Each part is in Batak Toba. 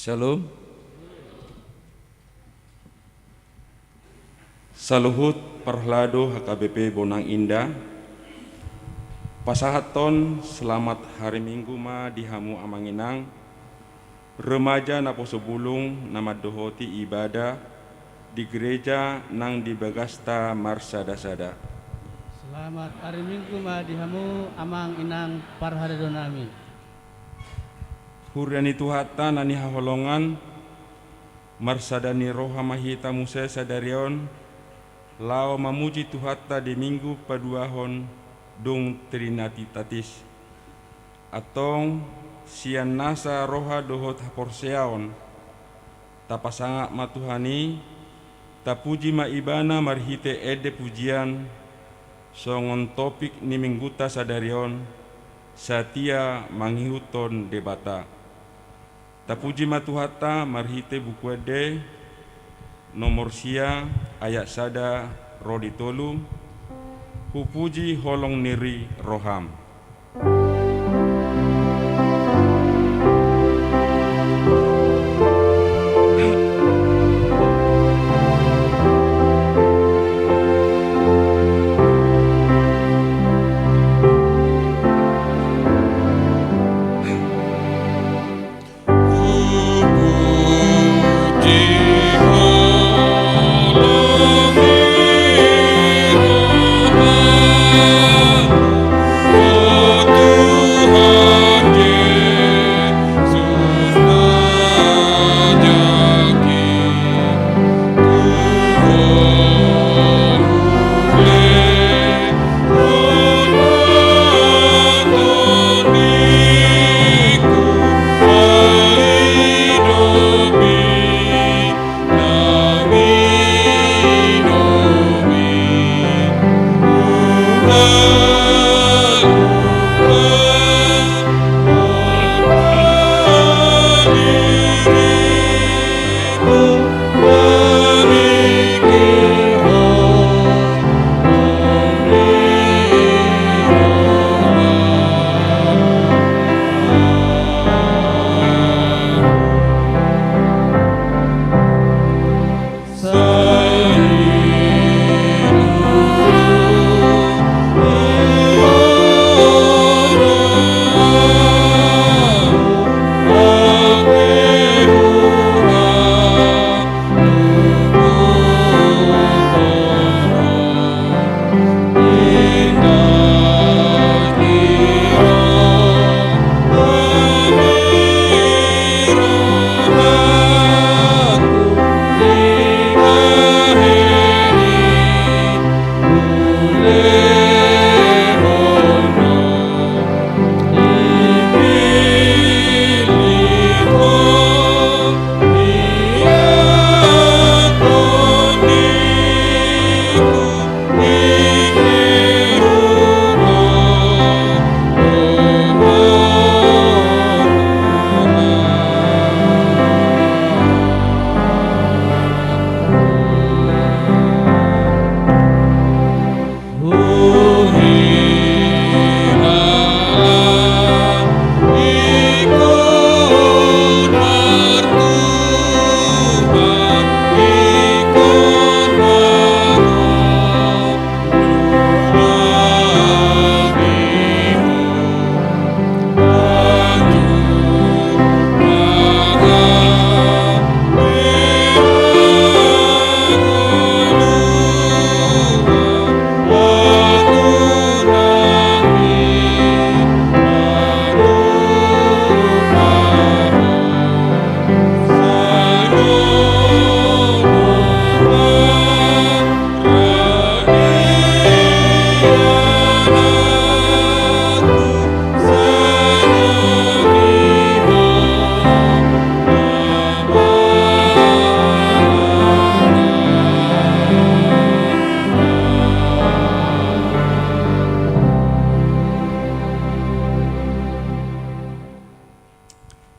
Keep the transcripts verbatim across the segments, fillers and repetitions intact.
Shalom. Saluhut parhalado H K B P Bonang Indah, pasahathon selamat hari Minggu ma di hamu amang inang, remaja naposo bulung na mandohoti ibadah di gereja nang di bagasta marsada-sada. Selamat hari Minggu ma di hamu amang inang parhalado nami. Huria ni Tuhanta na nihaholongan, marsada ni roha ma hita muse sadari on, laho mamuji Tuhanta di Minggu paduahon dung Trinitatis. Antong, sian nasa roha dohot haporseaon, tapasangap ma Tuhan i, tapuji ma Ibana marhite ende pujian, songon topik ni Minggunta sadari on, satia mangihuthon Debata. Tapuji ma Tuhanta marhite Buku Ende nomor sia ayat sada ro di tolu, Hupuji holong ni roham.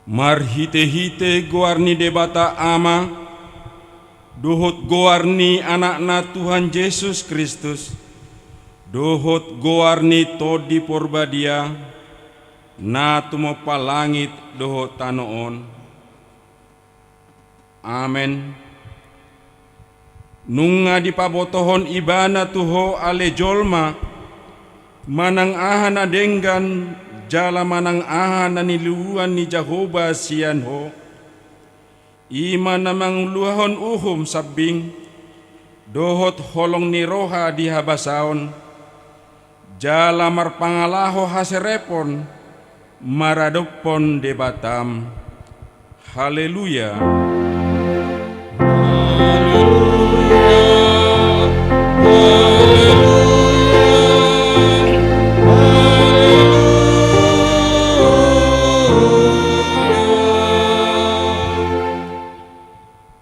Marhitehite goar ni Debata Ama, dohot goar ni Anakna Tuhan Jesus Kristus, dohot goar ni Tondi Porbadia, na tumompa langit dohot tano on. Amen. Nunga dipabotohon Ibana tu ho ale jolma, manang aha na denggan jala manang aha na niluluan ni Jahowa sian ho. I ma na mangulahon uhum sambing dohot holong ni roha di habasaon, jala marpangalaho haserepon maradophon Debatam. Haleluya. Haleluya. Haleluya. Haleluya.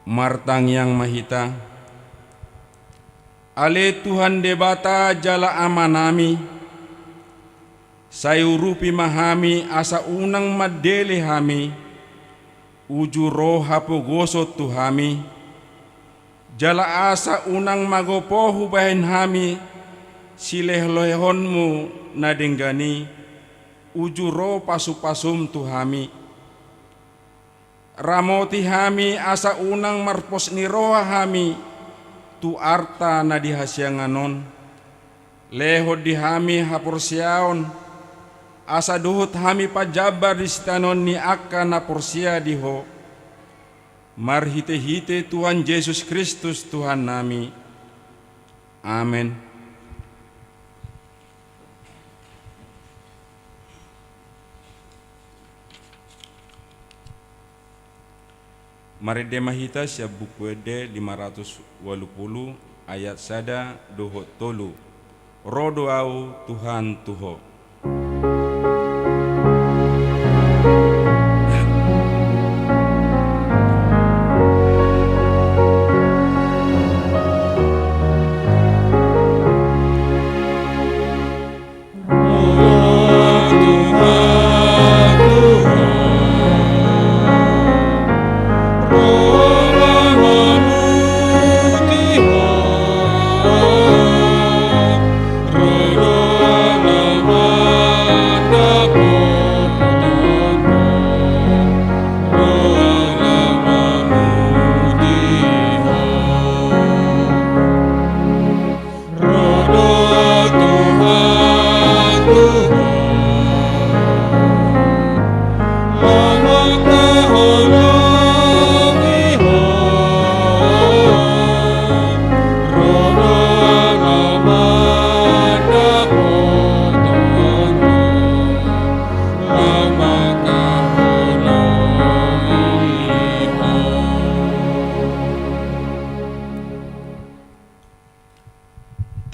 Martangiang ma hita. Ale Tuhan Debata jala Amanami, sai urupi ma hami asa unang mandele hami, uju ro hapogoson tu hami, jala asa unang magopo hubahen hami silehonlehonmu na denggan i, uju ro pasupasum tu hami. Ramoti hami asa unang marpos ni roha hami tu arta na di hasiangan on. Lehon di hami haporseaon, asa dohot hami pajambar di sitaonon ni angka na porsea di ho. Marhitehite Tuhan Jesus Kristus Tuhannami. Amen. Marende ma hita sian Buku Ende lima ratus ualu pulu, ayat sada dohot tolu. Ro do Ahu, Tuhan, tu ho.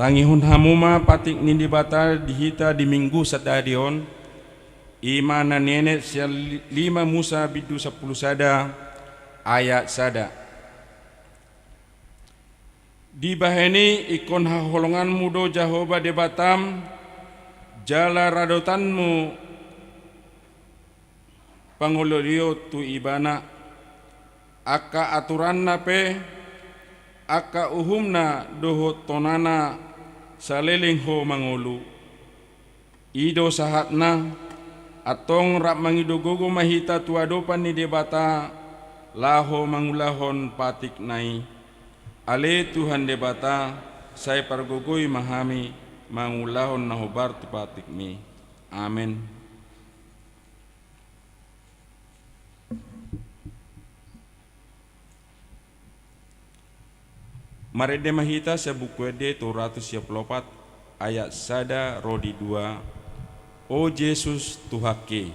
Tangihon hamu ma patik ni Debata di hita di Minggu sadari on, i ma na nienet sian li-, lima Musa bindu sampulu sada ayat sada. Dibahen i ingkon haholonganmu do Jahowa Debatam, jala radotanmu pangolihon tu Ibana, angka aturanna pe, angka uhumna dohot tonana saleleng ho mangolu. I do sahatna, antong rap mangido gogo ma hita tu adopan ni Debata, laho mangulahon patikna i. Ale Tuhan Debata, sai pargogoi ma hami mangulahon na hombar tu patikmi. Amen. Marende ma hita sian Buku Ende tolu ratus sia pulu opat ayat sada ro di dua. O Jesus Tuhanki.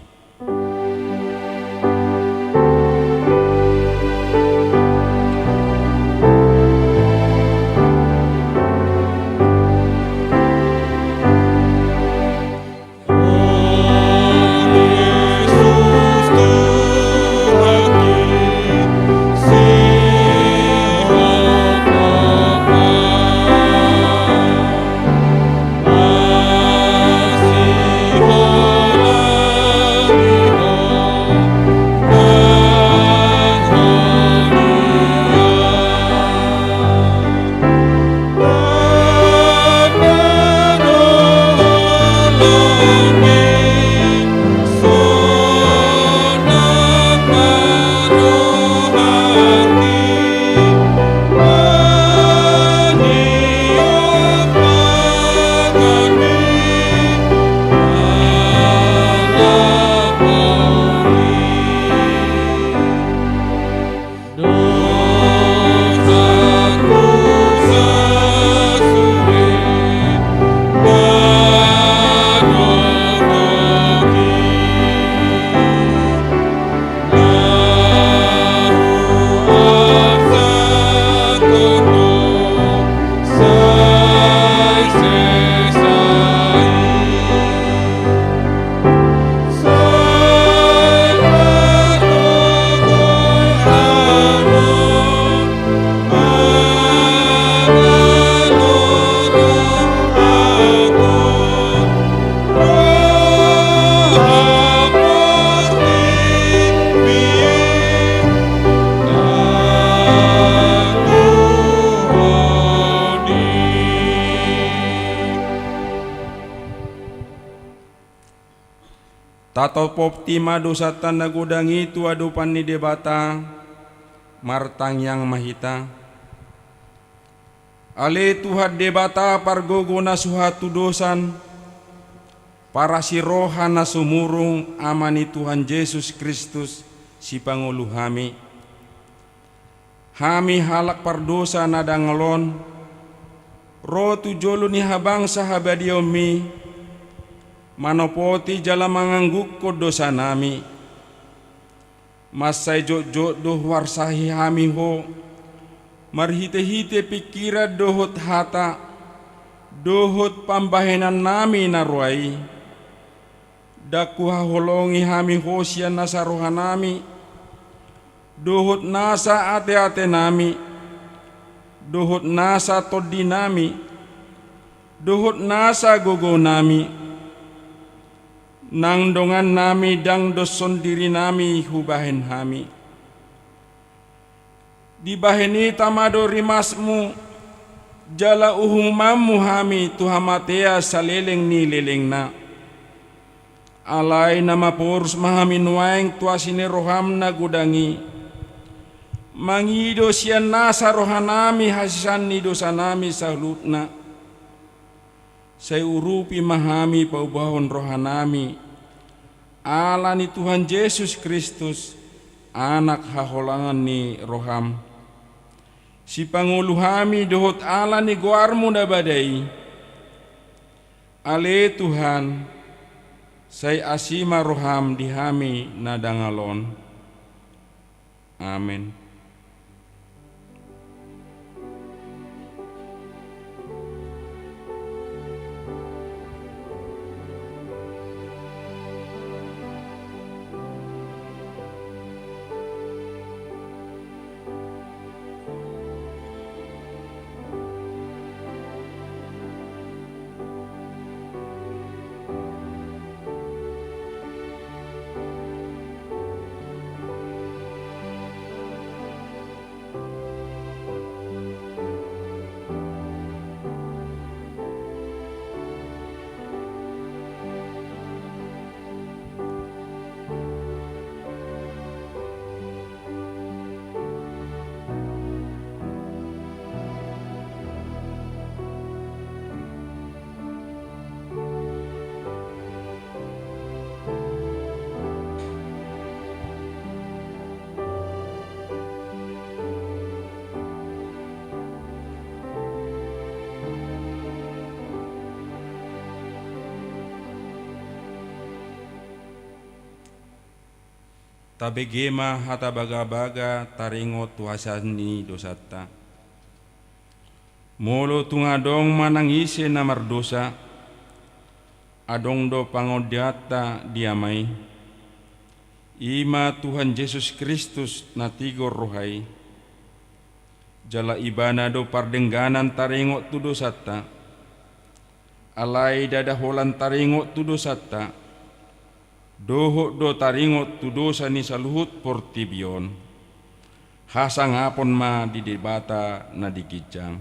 Tatopohi ma dosanta na godang i tu adopan ni Debata. Martangiang ma hita. Ale Tuhan Debata, pargogo na so hatudosan, parasi roha na sumurung, Ama ni Tuhan Jesus Kristus, Sipangolu hami. Hami halak pardosa na dangol on, ro tu jolo ni habangsa habadiaonmi, manopoti jala manganggukkon dosanami. Mansai jotjot do huarsahi hami Ho, marhitehite pingkiran dohot hata, dohot pambahenannami na roa i. Ndang huhaholongi hami Ho sian nasa rohanami, dohot nasa ateatenami, dohot nasa tondinami, dohot nasa gogonami, nang dongannami ndang doshon dirinami hubahen hami. Dibahen i tama do rimasmu, jala uhumanmu hami tu hamatean saleleng ni lelengna. Alai na maporus ma hami nuaeng tu asi ni roham na godang i, mangido sian nasa rohanami hasesaan ni dosanami saluhutna. Sai urupi ma hami paubahon rohanami, ala ni Tuhan Jesus Kristus, Anak haholongan ni roham. Sipangolu hami dohot ala ni goarmu na bada i. Ale Tuhan, sai asi ma roham di hami na dangol on. Amen. Tabege ma hata bagabaga taringot tu hasesaan ni dosanta. Molo tung adong manang ise na mardosa, adong do pangondianta di Ama i. I ma Tuhan Jesus Kristus na tigor roha i. Jala Ibana do pardengganan taringot tu dosanta. Alai ndada holan taringot tu dosanta, dohot do taringot tu dosa ni saluhut portibi on. Hasangapon ma di Debata na di ginjang.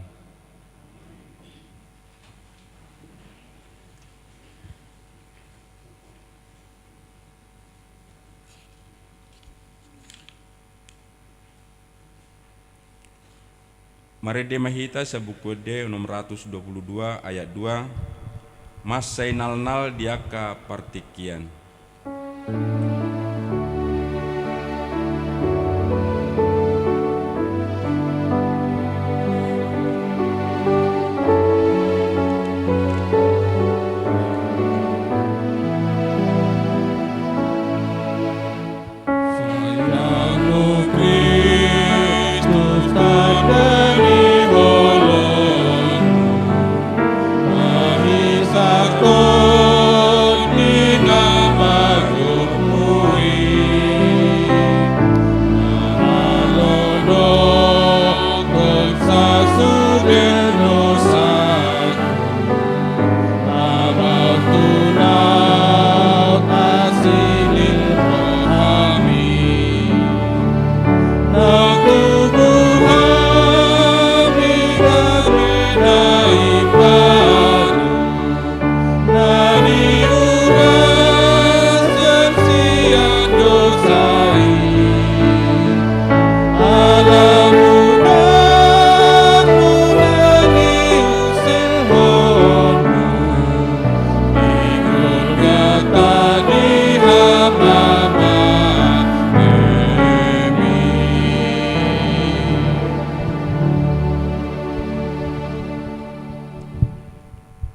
Marende ma hita sian Buku Ende onom ratus dua puluh dua ayat dua, mansai nalnal di angka partingkian. Sai Ho Kristus tanda ni holongku, mahisakkon di na magokmu,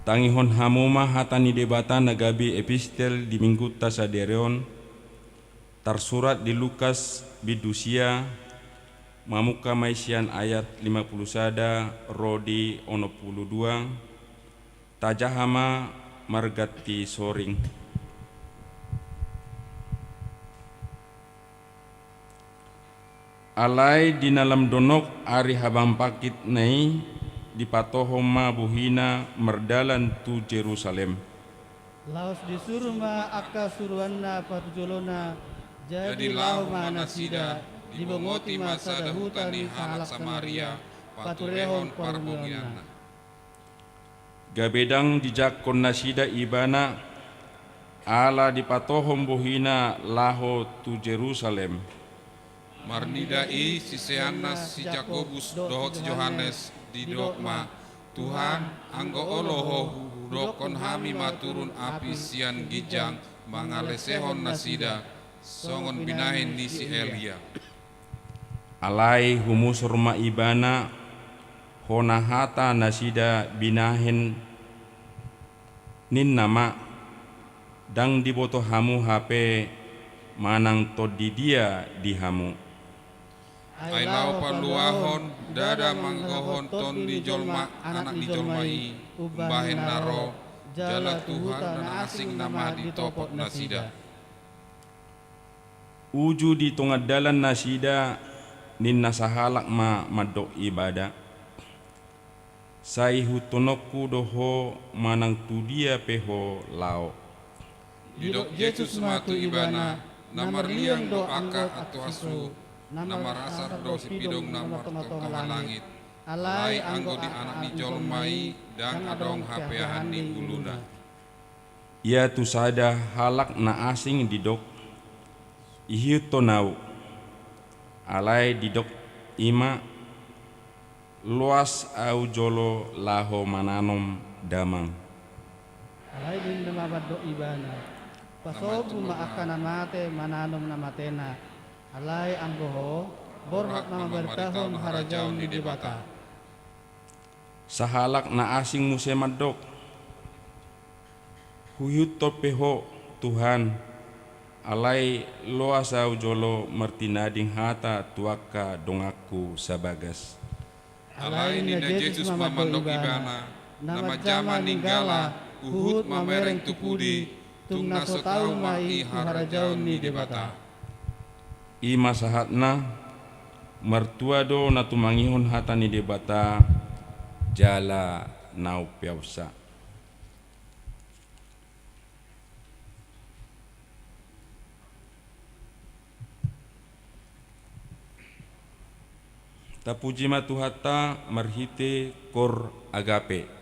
Tangihon hamu ma hata ni Debata na gabe epistel di Minggunta sadari on, tarsurat di Lukas bindu sia, mamungka ma i sian ayat lima pulu sada ro di onom pulu dua, tajaha ma marganti soring. Alai di na lam donok ari habang pangkitna i, dipatohom ma bohina mardalan tu Jerusalem. Laos disuru ma angka suruanna patujolona, jadi laho ma nasida, dibongoti ma sada huta ni halak Samaria, paturehon parbongianna. Gabe ndang dijangkon nasida ibana, ala dipatohom bohina laho tu Jerusalem. Marnida i siseanna si Jakobus dohot si Johannes, didok ma, "Tuhan, anggo olo Ho, hudokkon hami ma turun api sian ginjang mangalesehon nasida, songon binahen ni si Elia." Alai humusur ma ibana, hona hata nasida binahen, ninna ma, "Ndang diboto hamu hape manang tondi dia di hamu." Ai laho paluahon, ndada manggohon Tondi ni jolma, Anak ni jolma i, umbahen na ro, jala tu huta na asing nama ditopot nasida. Uju di tonga dalan nasida, ninna sahalak ma mandok ibana, "Sai ihuthononku do Ho manang tu dia pe Ho laho." Didok Jesus ma tu ibana, "Na marliang do angka antuashu, na marasar do sipidong na martonga-tonga langit. Alai anggo di Anak ni jolma i, ndang adong hapeahan ni uluna." Ia tu sada halak na asing didok, "Ihuthon ahu." Alai didok i ma, "Loas ahu jolo laho mananom damang." Alai ninna ma mandok ibana, "Pasombu ma angka na mate mananom na matena. Alai anggo ho, borhat ma mambaritahon harajaon ni Debata." Sahalak na asing muse mandok, "Huihuthon pe Ho, Tuhan, alai loas ahu jolo martinading hata tu angka donganku sabagas." Alai ninna Jesus ma mandok ibana, "Na manjama ninggala, huhut mamereng tu pudi, tung na so tau ma i harajaon ni Debata." I ma sahatna. Martua do na tumangihon hata ni Debata jala na umpeopsa. Tapuji ma Tuhanta marhite Koor Agape.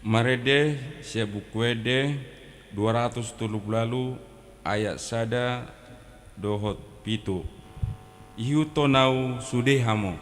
Marende sian Buku Ende dua ratus tolu pulu ualu, ayat sada dohot pitu. Ihuthon ahu sude hamu.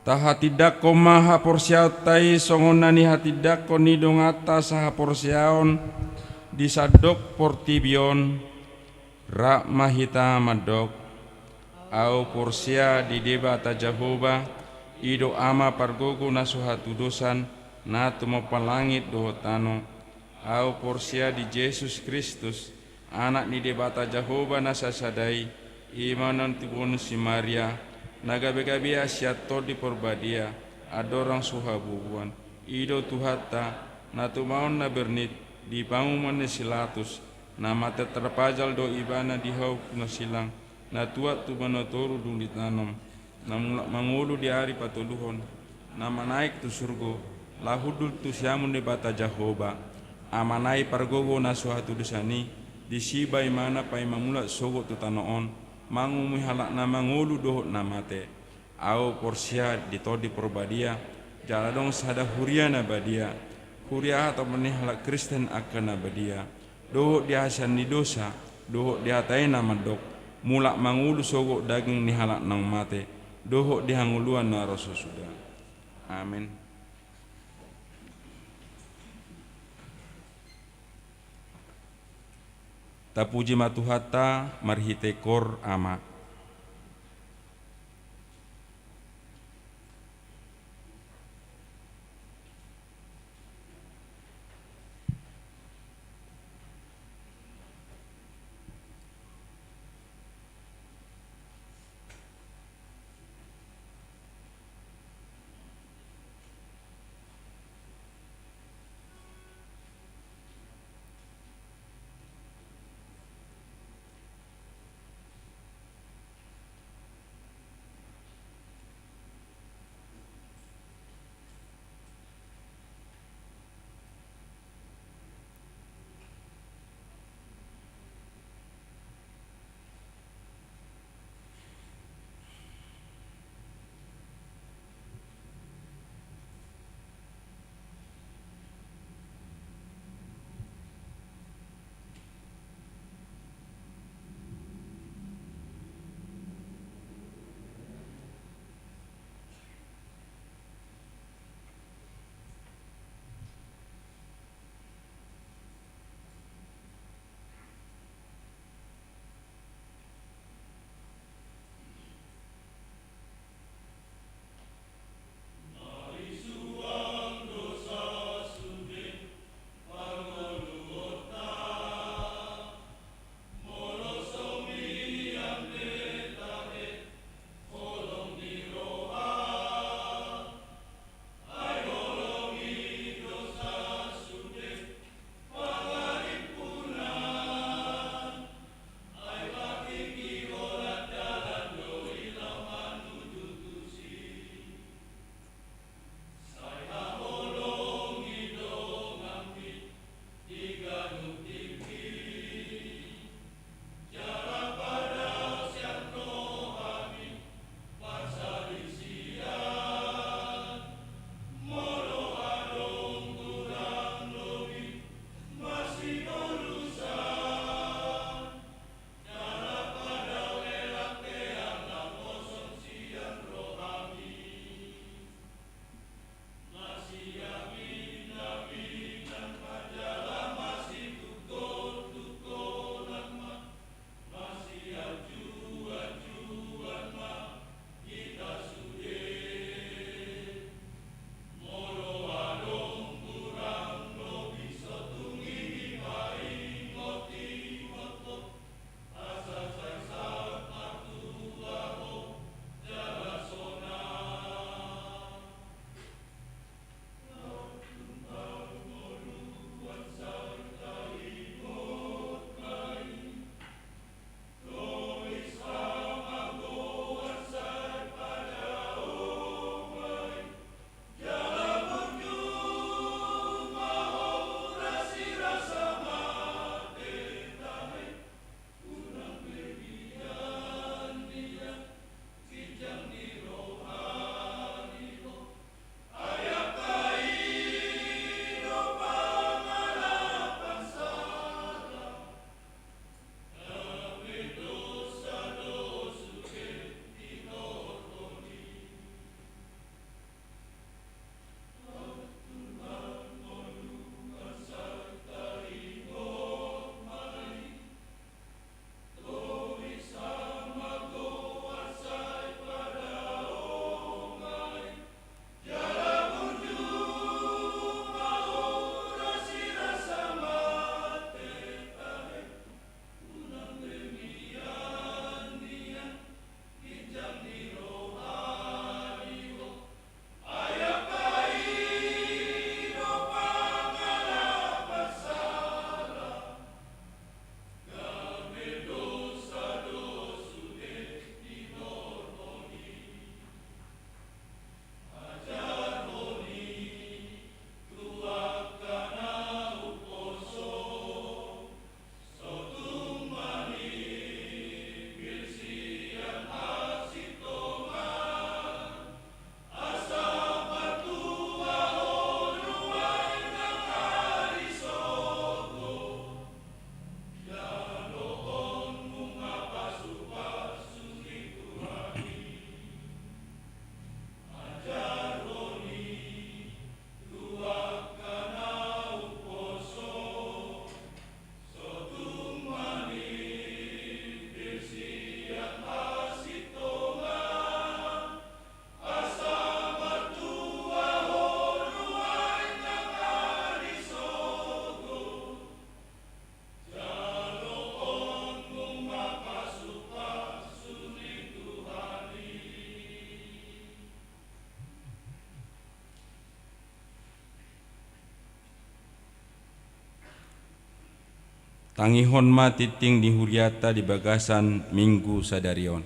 Tahatindangkon ma haporseaonta i songon na nihatindangkon ni donganta sahaporseaon di sandok portibi on. Rap ma hita mandok. Ahu porsea di Debata Jahowa, i do Ama pargogo na so hatudosan, na tumompa langit dohot tano. Ahu porsea di Jesus Kristus, Anak ni Debata Jahowa na sasada i, i ma na tinodohon si Maria, na gabe-gabe sian Tondi Porbadia, andorang so habubuan. I do Tuhanta, na tumaon na bernit di panguhuman ni si Latus, na mate tarpajal do Ibana di hau na silang, na tuat tu banua toru dung ditanom, na mulak mangolu di ari patoluhon, na manaek tu surgo, laho hundul tu siamun ni Debata Jahowa, Amana i pargogo na so hatudosan i, disi ma Ibana paima mulak sogot tu tano on, mangumui halak na mangolu dohot na mate. Ahu porsea di Tondi Porbadia, jala adong sada huria na badia, huria hatopot ni halak Kristen angka na badia, dohot di hasesaan ni dosa, dohot di hata i na mandok, mulak mangolu sogot daging ni halak naung mate, dohot di hangoluan na ro sasuda. Amen. Tapuji ma Tuhanta marhite Koor Ama. Tangihon ma tingting ni huriata di bagasan Minggu sadari on.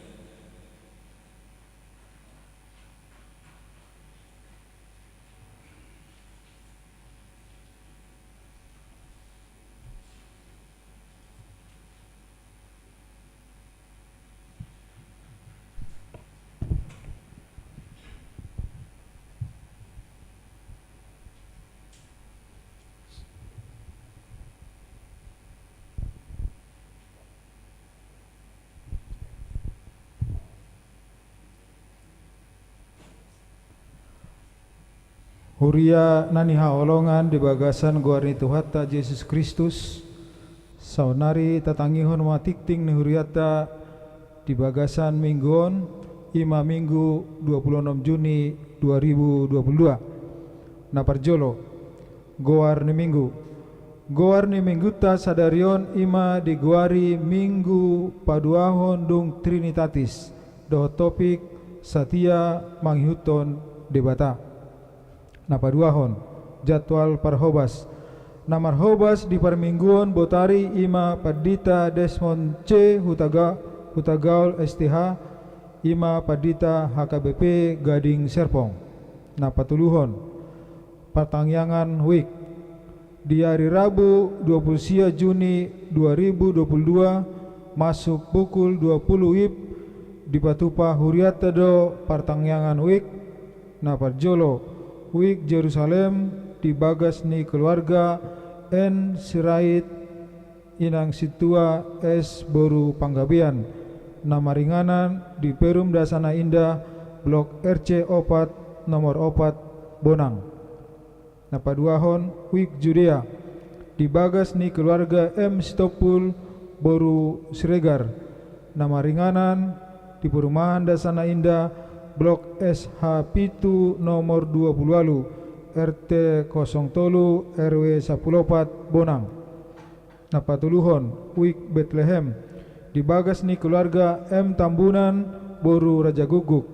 Huria na hinaholongan di bagasan goar ni Tuhanta Jesus Kristus, saonari tatangihon ma tingting ni huriata di bagasan Minggu on, i ma Minggu dua puluh enam Juni dua ribu dua puluh dua. Na parjolo, goar ni Minggu. Goar ni Minggunta sadari on i ma digoari Minggu Paduahon dung Trinitatis, dohot topik: Satia mangihuthon Debata. Na paduahon, jadwal parhobas. Na marhobas di parmingguon botari i ma Pandita Desmond C. Hutaga-, Hutagaol, S T H, i ma Pandita H K B P Gading Serpong. Na patoluhon, partangiangan wijk. Di ari Rabu dua puluh sia Juni dua ribu dua puluh dua, masuk pukul dua puluh wib, dipatupa hurianta do partangiangan wijk. Na parjolo, wijk Jerusalem, di bagas ni keluarga N. Sirait, inang sintua S. boru Panggabean, na maringanan di Perum Dasana Indah, blok R C opat, nomor opat, Bonang. Na paduahon, wijk Judea, di bagas ni keluarga M. Sitompul boru Siregar, na maringanan di Perumahan Dasana Indah, blok S H pitu, nomor dua puluh ualu, R T kosong tolu, R W sampulu opat, Bonang. Na patoluhon, wijk Betlehem, di bagas ni keluarga M. Tambunan boru Rajagukguk,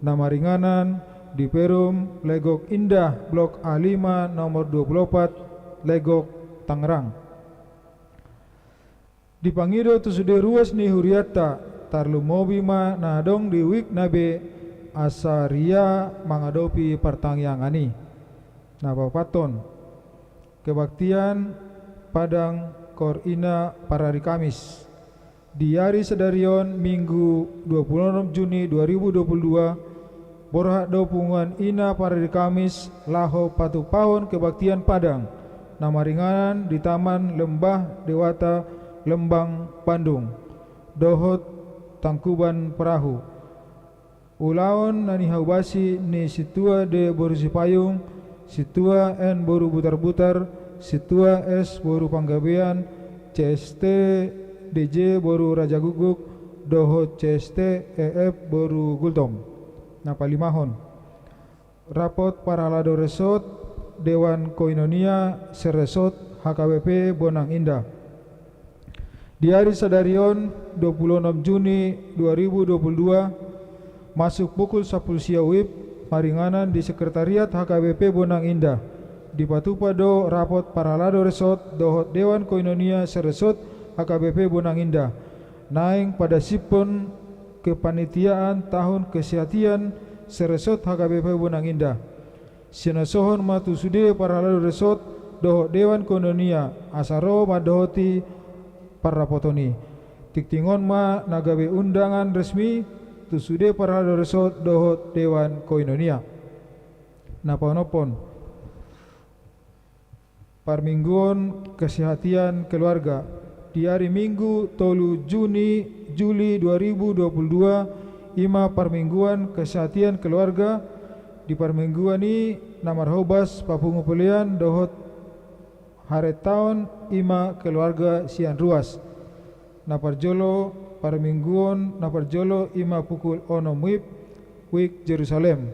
na maringanan di Perum Legok Indah, blok A lima, nomor dua puluh opat, Legok, Tangerang. Dipangido tu sude ruas ni hurianta, tarlumobi ma na adong di wijk na be, asa ria mangadopi partangiangan i. Na paopathon, kebaktian Padang Koor Ina parari Kamis. Di ari sadari on, Minggu dua puluh enam Juni dua ribu dua puluh dua, borhat do punguan ina parari Kamis laho patupahon kebaktian Padang, na maringanan di Taman Lembah Dewata Lembang Bandung, dohot Tangkuban Perahu. Ulaon na nihaobasi ni Sintua D. boru Sipayung, Sintua N. boru Butarbutar, Sintua S. boru Panggabean, C S T D J boru Rajagukguk, dohot C S T E F boru Gultom. Na palimahon, rapot parhalado resort, Dewan Koinonia se-resort H K B P Bonang Indah. Di ari sadari on, dua puluh enam Juni dua ribu dua puluh dua, masuk pukul sampulu sia wib, maringanan di Sekretariat H K B P Bonang Indah. Dipatupa do rapot parhalado resort dohot Dewan Koinonia se-resort H K B P Bonang Indah, naeng padasiphon kepanitiaan tahun kesehatian se-resort H K B P Bonang Indah. Sinasohon ma tu sude parhalado resort dohot Dewan Koinonia, asa ro mandohoti parrapoton i. Tingtingon ma na gabe undangan resmi tu sude parhalado resort dohot Dewan Koinonia. Na paonomhon, parmingguon kesehatian keluarga. Di ari Minggu tolu Juni, Juli dua ribu dua puluh dua, i ma parmingguan kesehatian keluarga. Di parmingguan i na marhobas papungu pelean dohot haretaon i ma keluarga sian ruas. Na parjolo, parmingguon na parjolo i ma pukul onom wib, wijk Jerusalem.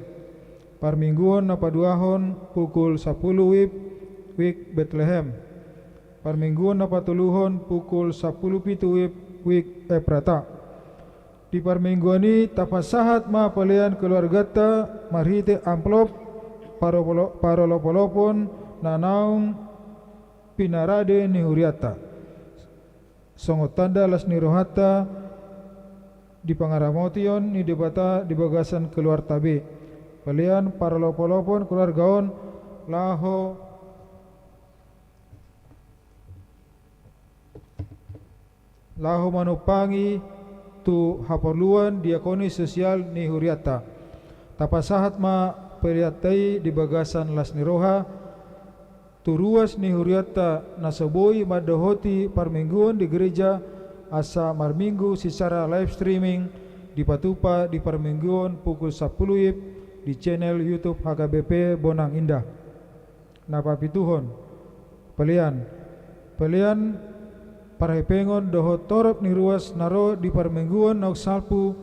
Parmingguon na paduahon pukul sampulu wib, wijk Betlehem. Parmingguon na patoluhon pukul sampulu pitu wib, wijk Efrata. Di parmingguon i tapasahat ma pelean keluarganta marhite amplop parolo-, parolopolopon na naung pinarade ni hurianta. Songon tanda las ni rohanta di pangaramotion ni Debata di bagasan keluarta be. Pelean parolopolopon keluarga on laho laho manumpangi tu haporluan diakoni sosial ni hurianta. Tapasahat ma peleanta i di bagasan las ni roha tu ruas ni hurianta na so boi mandohoti parmingguon di gereja, asa marminggu secara live streaming dipatupa di parmingguon pukul sampulu WIB di channel YouTube H K B P Bonang Indah. Na papituhon, pelean. Pelean parhepengon dohot torop ni ruas na ro di parmingguon naung salpu,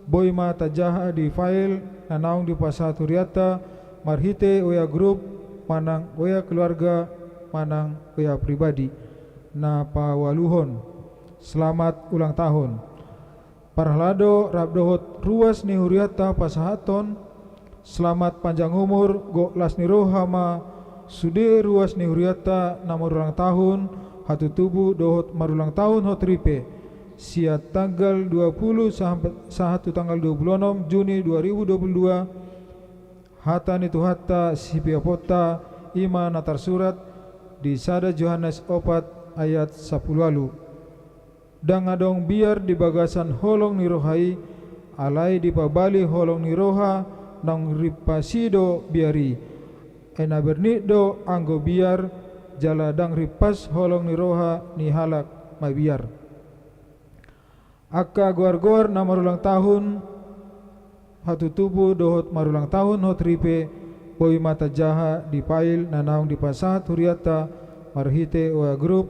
boi ma tajaha di file na naung dipasahat hurianta marhite W A grup manang W A keluarga manang W A pribadi. Na paualuhon, selamat ulang tahun. Parhalado rap dohot ruas ni hurianta pasahathon, selamat panjang umur, gok las ni roha ma sude ruas ni hurianta na marulang tahun hatutubu dohot marulang tahun hot ripe, sian tanggal dua puluh sampe sahat tu tanggal dua puluh onom Juni dua ribu dua puluh dua. Hata ni Tuhanta sipeoponta i ma na tarsurat di sada Johannes opat ayat sampulu ualu. Ndang adong biar di bagasan holong ni roha i, alai dipabali holong ni roha naung ripas i do biar i. Ai na bernit do anggo biar, jala ndang ripas holong ni roha ni halak mabiar. Angka goargoar na marulang tahun hatutubu dohot marulang tahun hot ripe, boi ma tajaha di file na naung dipasahat hurianta marhite W A grup,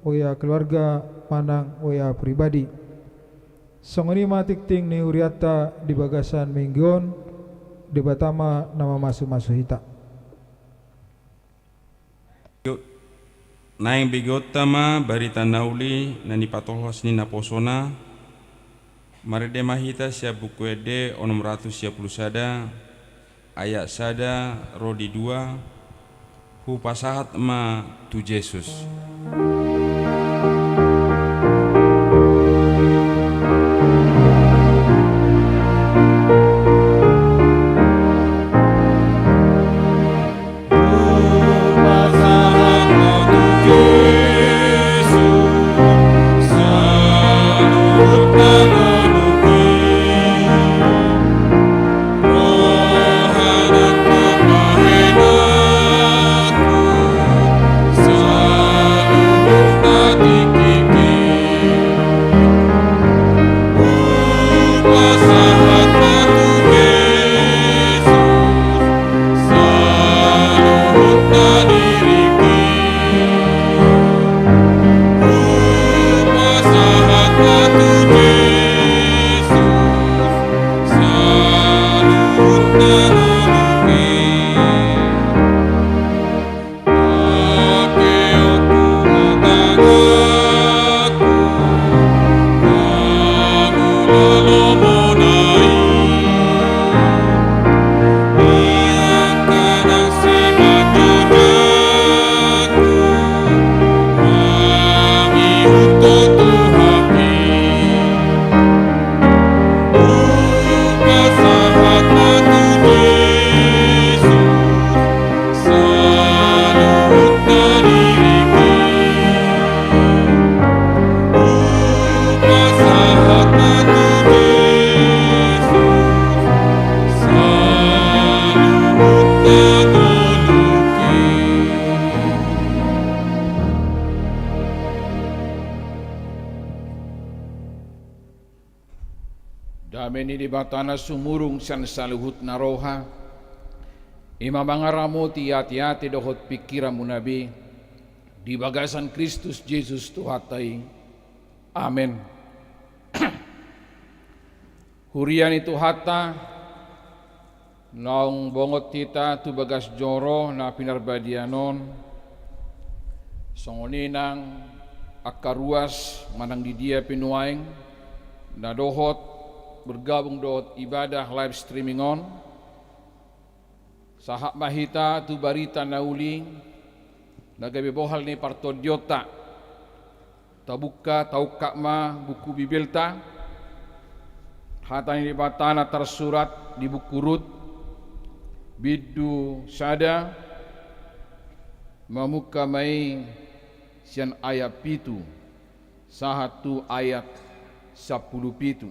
W A keluarga manang W A pribadi. Songon i ma tingting ni hurianta di bagasan minggu on. Debata ma na mamasumasu hita. Naeng begeonta ma barita na uli na nipatolhas ni naposona. Marende ma hita sian Buku Ende onom ratus sia pulu sada, ayat sada ro di dua. Hupasahat ma tu Jesus. Dame ni Debata na sumurung sian saluhut na roha, i ma mangaramoti ateate dohot pingkiranmuna be di bagasan Kristus Jesus Tuhanta i. Amen. Huria ni Tuhanta, naung bongot hita tu bagas joro na pinarbadiaan on, songon i nang angka ruas manang di dia pe nuaeng na dohot bergabung dohot ibadah live streaming on. Sahat ma hita tu barita na uli na gabe bohal ni partondionta. Tabuka, taungkap ma buku Bibelta, hata ni Debata na tarsurat di buku Rut, bindu sada, mamungka ma i sian ayat pitu sahat tu ayat sampulu pitu.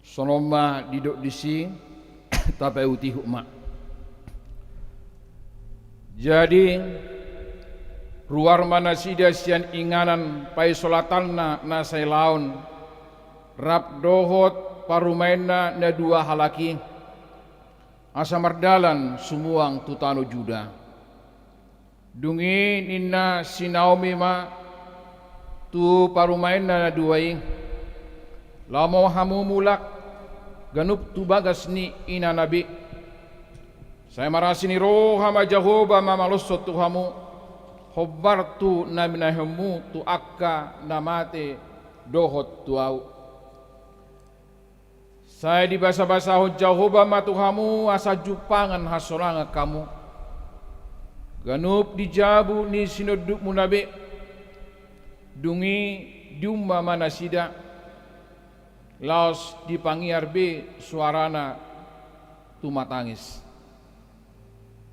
Songon on ma didok disi, tapaihutihut ma. Jadi, ruar ma nasida sian inganan paisolatanna na sailaon, rap dohot parumaenna na dua halak i, asa mardalan sumuang tu tano Juda. Dung i ninna si Naomi ma tu parumaenna na dua i: Laho ma hamu mulak, ganup tu bagas ni inana be. Sai marasi ni roha ma Jahowa mamaloshon tu hamu, hombar tu na binahenmu tu angka na mate dohot tu ahu. Sai dibasabasahon Jahowa ma tu hamu asa jumpangan hasonangan hamu, ganup di jabu ni sinondukmuna be. Dung i diumma ma nasida, laos dipangiar be soarana tumatangis.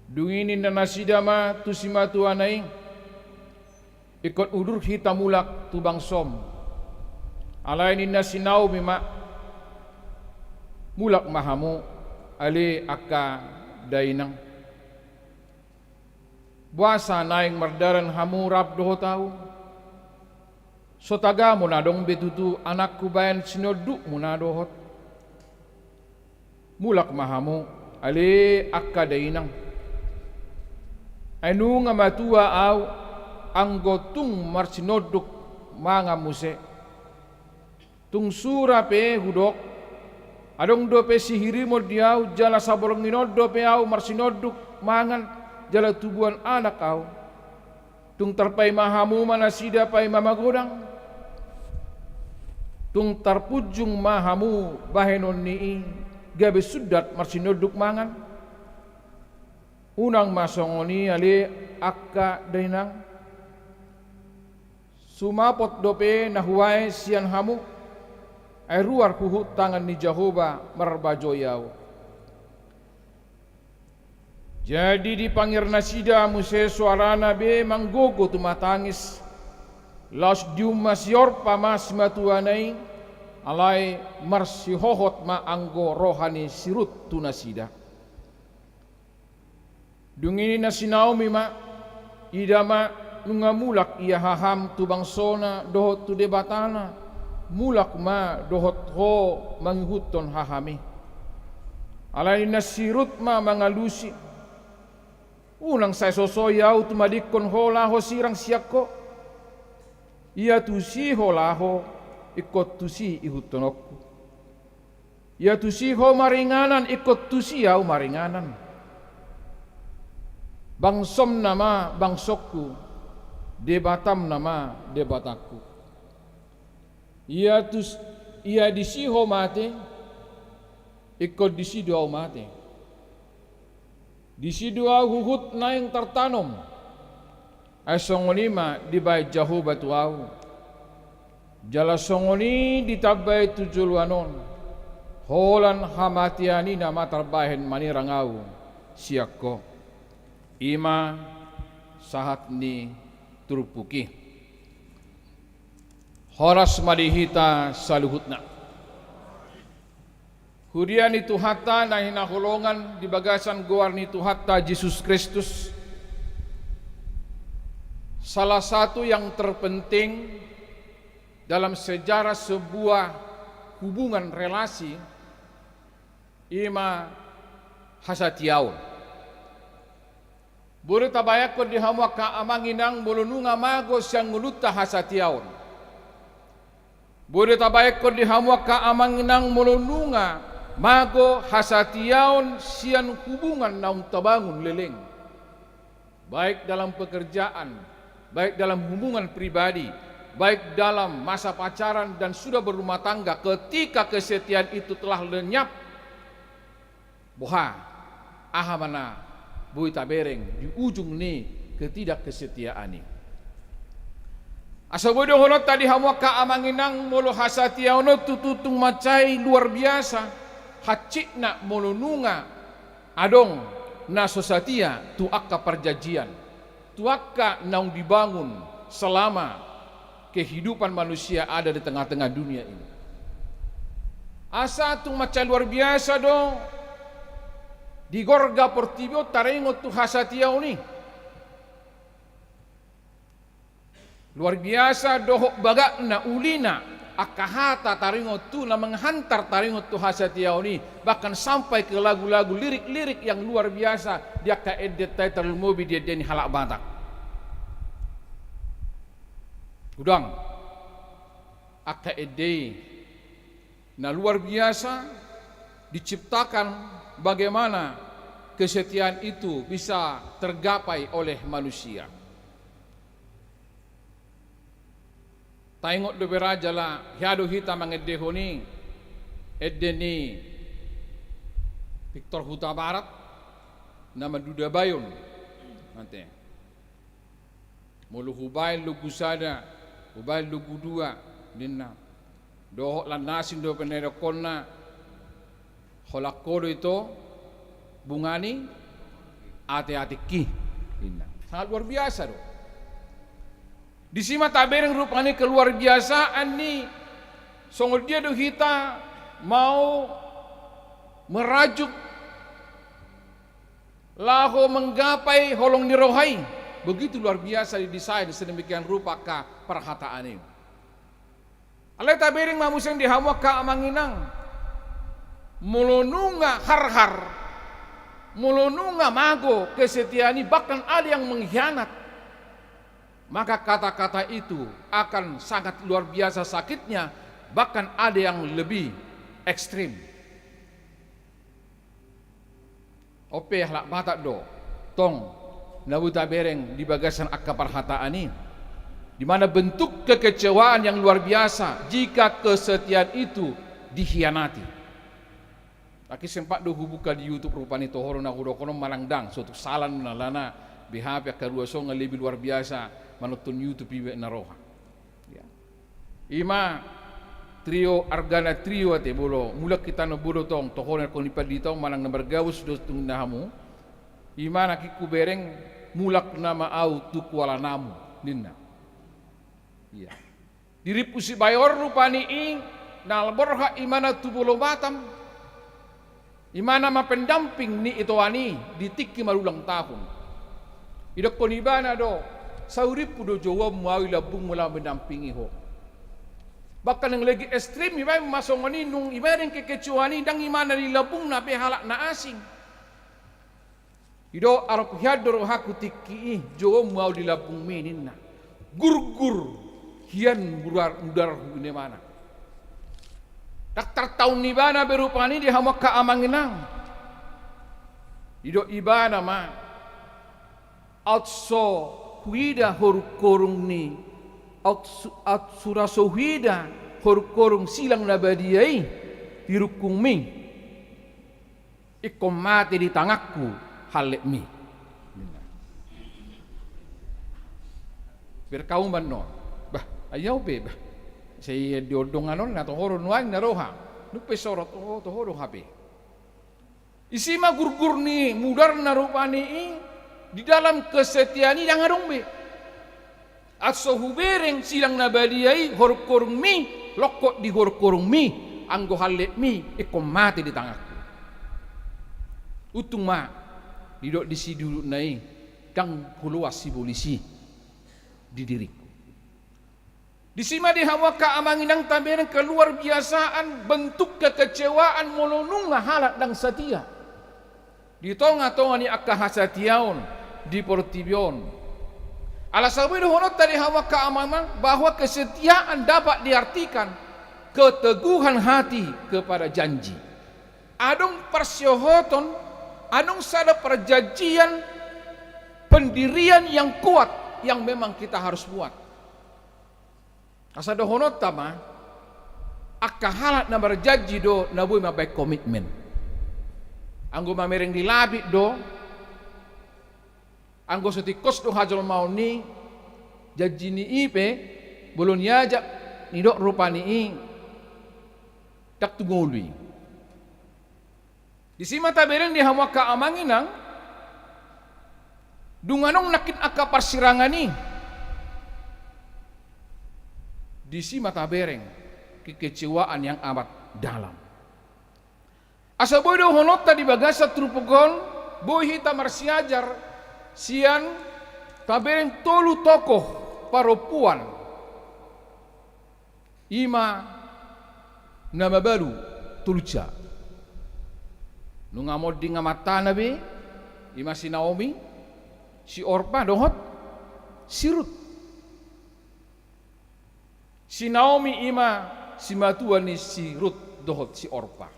Dung i ninna nasida ma tu simatuana i: Ingkon udur hita mulak tu bangsom. Alai ninna si Naomi ma: Mulak ma hamu, ale angka dainang. Boasa naeng mardalan hamu rap dohot ahu? So tagamon adong be tutu anakku bahen sinondukmuna dohot? Mulak ma hamu, ale angka dainang. Ai nunga matua ahu, anggo tung marsinonduk mangan muse. Tung sura pe hudok, adong dope sihirimon di ahu, jala saborngin on dope ahu marsinonduk mangan, jala tubuan anak ahu. Tung tarpaima hamu ma nasida paima magodang. Tung tarpunjung ma hamu bahenonni i, gabe sundat marsinonduk mangan. Unang ma songon i, ale angka dainang. Sumapot dope na huae sian hamu, ai ruar huhut tangan ni Jahowa marbajoi ahu. Jadi dipangiar nasida muse soarana be manggogo tumatangis. Laos diumma si Orpa ma simatuana i, alai marsihohot ma anggo roha ni si Rut tu nasida. Dung i ninna si Naomi ma: Ida ma, nunga mulak ia haham tu bangsona dohot tu Debatana, mulak ma dohot ho mangihuthon haham i. Alai ninna si Rut ma mangalusi: Unang sai sosoi ahu tumadingkon ho laho sirang sian ho. Ia tusi ho laho, ingkon tusi ihuthononku. Ia tusi ho maringanan, ingkon tusi ahu maringanan. Bangsom nama bangsongku, Debatam nama Debatangku. Ia tus-, ia disi ho mate, ingkon disi do ahu mate. Disi do ahu huhut naeng tartanom. Ai songon i ma dibahen Jahowa tu ahu. Jala songon i ditambai tu joloan on, holan hamatean i nama tarbahen manerang ahu sian ho. I ma sahat ni turpuk i. Horas ma di hita saluhutna. Huria ni Tuhanta na hinaholongan di bagasan goar ni Tuhanta Jesus Kristus, salah satu yang terpenting dalam sejarah sebuah hubungan relasi, i ma hasatiaon. Boi do tabaenkon di hamu angka amang inang molo nunga mago sian ngolunta hasatiaon. Boi do tabaenkon di hamu angka amang inang molo nunga mago hasatiaon sian hubungan naung tabangun leleng. Baik dalam pekerjaan, baik dalam hubungan pribadi, baik dalam masa pacaran dan sudah berumah tangga, ketika kesetiaan itu telah lenyap, boha, aha ma na boi tabereng di ujung ni ketidakkesetiaan i. Asa boi dohononta di hamu angka amang inang, molo hasatiaon on tutu tung mansai luar biasa, hansit na molo nunga adong na so satia tu angka parjanjian, tu angka naung dibangun selama kehidupan manusia ada di tengah-tengah dunia ini. Asa tung mansai luar biasa do di gorga portibi on taringot tu hasatiaon i. Luar biasa dohot bagakna, ulina, angka hata taringot tu, na menghantar taringot tu hasatiaon i, bahkan sampai ke lagu-lagu, lirik-lirik yang luar biasa di angka endenta i, tarlumobi di ende ni halak Batak. Godang angka ende i na luar biasa diciptakan, bagaimana kesetiaan itu bisa tergapai oleh manusia. Taingot dope ra jala hea do hita mangendehon i, ende ni Victor Hutabarat, na manduda bayon. Ate. Molo hubaen logu sada, hubaen logu dua, ninna. Dohot lan na asing dope na nidokkonna, holan ho do ito bunga ni ateateangki, ninna. Sangat luar biasa do. Disi ma tabereng rupani keluarbiasaan ni songon dia do hita mau merajuk laho menggapai holong ni roha i. Begitu luar biasa didesain sedemikian rupa angka parhataan i. Alai tabereng ma muse di hamu angka amang inang, molo nunga harhar, molo nunga mago kesetiaan i, bahkan ada yang mengkhianat, maka kata-kata itu akan sangat luar biasa sakitnya, bahkan ada yang lebih ekstrim. On pe halak Batak do tong na boi tabereng di bagasan angka parhataan i, di mana bentuk kekecewaan yang luar biasa jika kesetiaan itu dikhianati. Tapi sempat do hubuka di YouTube rupani, toho do na hudokkon on manang ndang, so tung sala ninna, alana beha pe angka ruas on nga lebih luar biasa manonton YouTube i baen na roha. Ya. I ma trio, argana trio ate, molo mulak hita na bodo tong, toho na ingkon dipandita on manang na margabus do tung ninna hamu. I ma nangkin hubereng, mulak nama au tu Kuala Namu, ninna. Iya. Dirimpu si Bayor rupani i, na borhat imana tu Pulo Batam. Imana ma pendamping ni itoan i di tingki marulang tahun. Didokkon ibana do, saurimpu do jouonmu au di lambungmu laho mendampingi ho. Bahkan yang lagi ekstrim, ibaen ma songon i, nung ibaen kekecewaan i, ndang imana di lambungna be halak na asing. Didok, arop hian do rohangku tingki i, jouonmu au di lambungmi, ninna. Gurgur hian mudar, mudarhu, ninna imana. Ndang tartaon ibana be rupani di hamu angka amang inang. Didok ibana ma, aut so huida horungkorung ni, aut su-, aut sura so huida horungkorung silang na badia i di rungkungmi. Ingkon mate di tanganku halletmi. Berkauman no. Bah, ai au pe, bah. Sai di ondongan on na toho do nuaeng na roha. Dung pe sorot, oh, toho do hape. Disi ma gurgur ni mudarna rupani i, di dalam kesetiaan i ndang adong be. Aut so hubereng silang na badia i horungkorungmi, longkot di horungkorungmi, anggo halletmi ingkon mate di tanganku. Untung ma, didok di siduhutna i, ndang huloas sibolis i di diringku. Disi ma di hamu angka amang inang tabereng keluarbiasaan bentuk kekecewaan molo nunga halak ndang satia di tonga-tonga ni angka hasatiaon di portibi on. Ala so boi dohononta di hamu angka amang inang bahwa kesetiaan dapat diartikan keteguhan hati kepada janji. Adong parsiohoton, adong sada perjanjian, pendirian yang kuat yang memang kita harus buat. Asa dohononta ma, angka halak na marjanji do na boi mambaen komitmen. Anggo mamereng di Lapid do, Anggo so tingkos do hajolmaon ni, janji ni i pe, molo niajak nidok rupani i, ndang tung ngolu i. Disi ma tabereng di hamu angka amang inang, dung adong nangkin angka parsirangan i, disi ma tabereng kekecewaan yang amat dalam. Asa boi dohononta di bagasan turpuk on, boi hita marsiajar sian tabereng tolu tokoh parompuan. I ma na mabalu tolusa. Nunga monding amantana be, i ma si Naomi, si Orpa dohot si Rut. Si Naomi i ma simatua ni si Rut dohot si Orpa.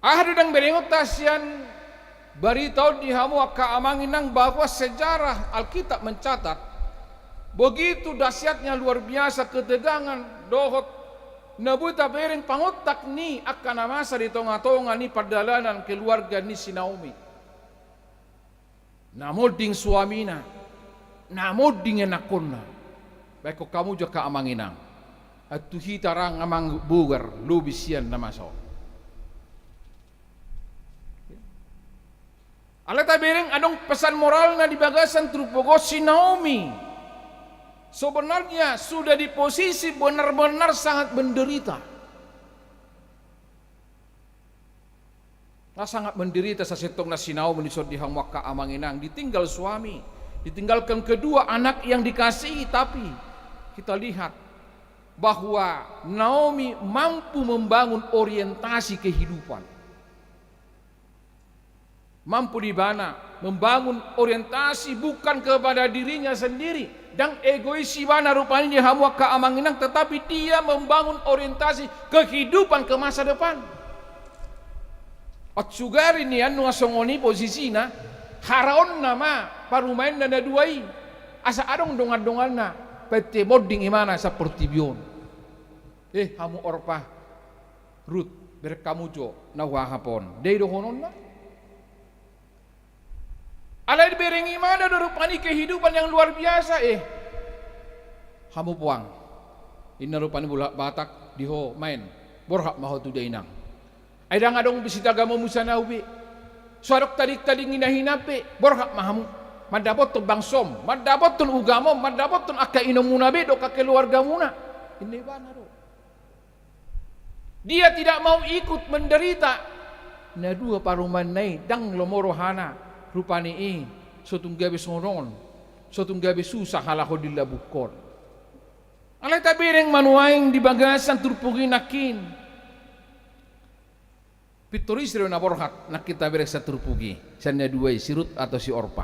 Aha do ndang berengonta sian barita on di hamu angka amang inang, bahwa sejarah Alkitab mencatat begitu dahsyatnya, luar biasa ketegangan dohot na boi tabereng pangontak ni angka na masa di tonga-tonga ni pardalanan keluarga ni si Naomi. Na monding suamina, na monding anakkonna. Baen hamu jo angka amang inang. Antu hita ra nga manggogar lobi sian na masa on. Alai tabereng adong pesan moralna di bagasan turpuk on, si Naomi sebenarnya sudah di posisi benar-benar sangat menderita. Na sangat menderita sasintongna si Naomi dison di hamu angka amang inang, ditinggal suami, ditinggalkan kedua anak yang dikasihi, tapi kita lihat bahwa Naomi mampu membangun orientasi kehidupan. Mampu di ibana membangun orientasi bukan kepada dirinya sendiri. Ndang egois ibana rupani di hamu angka amang inang, tetapi dia membangun orientasi kehidupan ke masa depan. Aut sugari nian nunga songon i posisina, haraonna ma parumaenna na dua i. Asa adong dongan-donganna, pette monding ibana saportibi on. Eh, hamu Orpa, Rut, bereng hamu jo na huahap on. Dei dohononna. Alai dibereng ibana do rupani kehidupan yang luar biasa, eh. Hamu puang. Inna rupani molo halak Batak, di ho maen. Borhat ma ho tu dainang. Ai ndang adong be sitagamonmu sian ahu be. So adong tading-tading hinahinan pe, borhat ma hamu. Mandapothon bangsom, mandapothon ugamom, mandapothon angka inomuna be dohot angka keluargamuna. Inna ibana do. Dia tidak mau ikut menderita. Na dua parumaenna i ndang lomo rohana, rupani i so tung gabe songon on, so tung gabe susah halak on di labuhon. Alai tabereng ma nuaeng di bagasan turpuk i nangkin. Pintor ise do na borhat nangkin tabereng sian turpuk i, sian na dua i, si Rut atau si Orpa?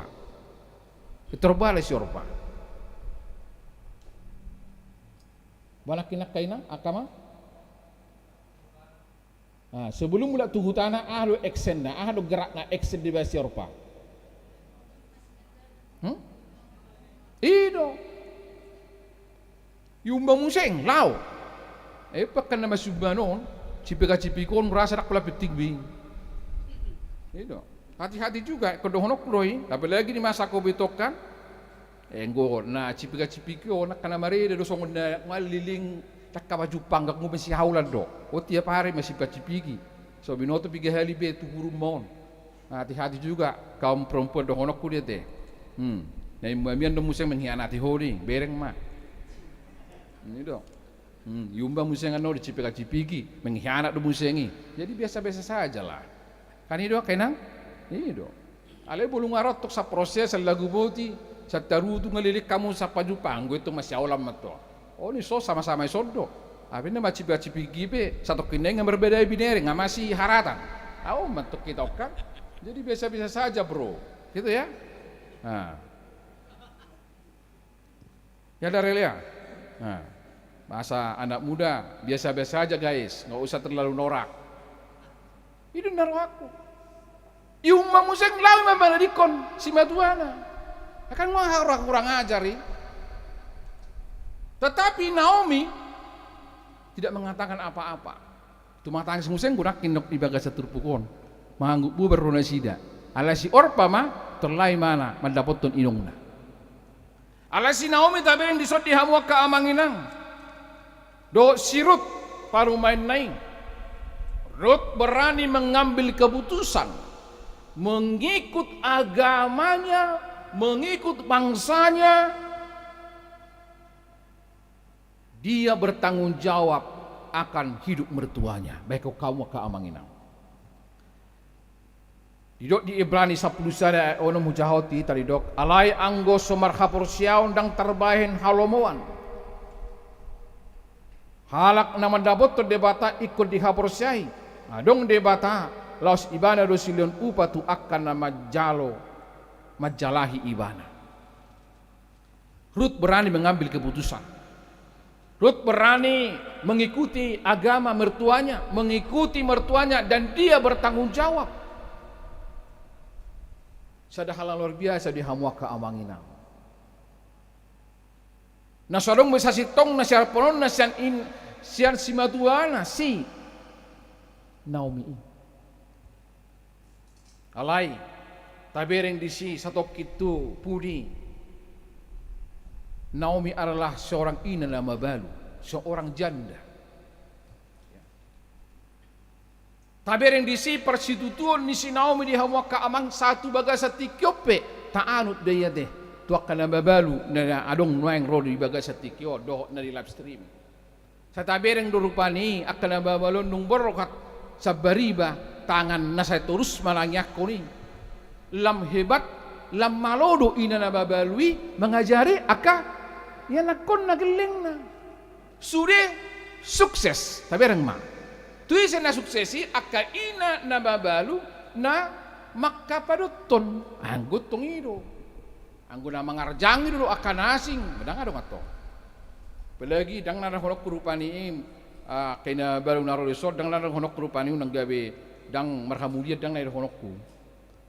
Pintor bala si Orpa. Bala nangkin angka inang, angka amang. Ah, sebelum mulak tu hutana, aha do actionna, aha do gerakna, action di bagasan si Orpa? Hmm? I do. Iumba muse, laho. Eh, pangkan na masiumba on, cipika-cipiki on, rasa ndang pola penting be. I do. Hati-hati juga, ingkon dohononku do i, apalagi di masa covid on kan. Eh, anggo na cipika-cipiki on, angka na mareda do songon na ngalilingkon angka pajumpang, gak nguben sihaolan do. Oh, tiap hari masipika-cipiki. So binoto piga hali be tu hurumma on. Hati-hati juga kaum perempuan, dohononku do i ate. Hmm. Na iumba mian do muse mengkhianati ho do i, bereng ma. I do. Hmm, iumba muse annon dicipika-cipiki, mengkhianat do muse i. Jadi biasa-biasa saja lah. Kan i do angka inang? I do. Alai molo nunga ro tong sian Porsea, sian Laguboti, sian Tarutung, ngalilingkon hamu sian pajumpang, anggo i tong masihaolan ma tong. Oh, i so sama-sama i son do. Alai na macipika-cipiki pe, satongkin nai nga marbadai binereng, nga masiharatan. Ahu ma tong hita on kan. Jadi biasa-biasa saja, bro. Gitu ya. Nah. Ya, Darelia. Nah, bahasa anak muda, biasa-biasa aja, guys, nggak usah terlalu norak. I do na rohangku. Iumba muse, laho ma manadingkon simatuana. Kan nunga kurang ajar i. Tetapi Naomi tidak mengatakan apa-apa. Tumatangis muse do nangkin di bagasan turpuk on. Mangangguk bubar do nasida. Alai si Orpa ma, tolhas ibana mandapothon inongna. Alai si Naomi tabereng dison di hamu angka amang inang. Dohot si Rut, parumaenna i. Rut berani mengambil keputusan mengikut agamanya, mengikut bangsanya. Dia bertanggung jawab akan hidup mertuanya. Baik, hamu angka amang inang. Didok di Ibrani sampulu sada ayat onom, hujahahon hita didok, alai anggo so marhaporseaon ndang tarbahen halomoan. Halak na mandapothon Debata ingkon dihaporseai. Adong Debata, laos Ibana do silehon upa tu angka na manjalo, manjalahi Ibana. Rut berani mengambil keputusan. Rut berani mengikuti agama mertuanya, mengikuti mertuanya, dan dia bertanggung jawab. Sada hal na luar biasa di hamu angka amang inang. Na so adong be sasintongna siarpononna sian in-, sian simatuana si Naomi i. Alai, tabereng disi satongkin tu pudi, Naomi adalah seorang ina na mabalu, seorang janda. Tabereng disi parsitutuon ni si Naomi di hamu angka amang, sahat tu bagasan tingki on pe taanut do i ate tu angka na mabalu na adong nuaeng ro di bagasan tingki on dohot na di live stream. Sai tabereng do rupani angka na mabalu on dung borhat sambariba tangan na sai torus manangiangkon i. Lam hebat, lam malo do ina na mabalu i mangajari angka ianakkonna gellengna. Sude sukses, tabereng ma. Tu ise na sukses i? Angka ina na mabalu na mangkapadothon. Anggo tong i do. Anggo na mangarjang i do angka na asing, ndang adong antong. Apalagi ndang na dohononku rupani i, ah, angka ina mabalu na ro dison, ndang na dohononku rupani i, unang gabe ndang marhamulian, ndang na dohononku.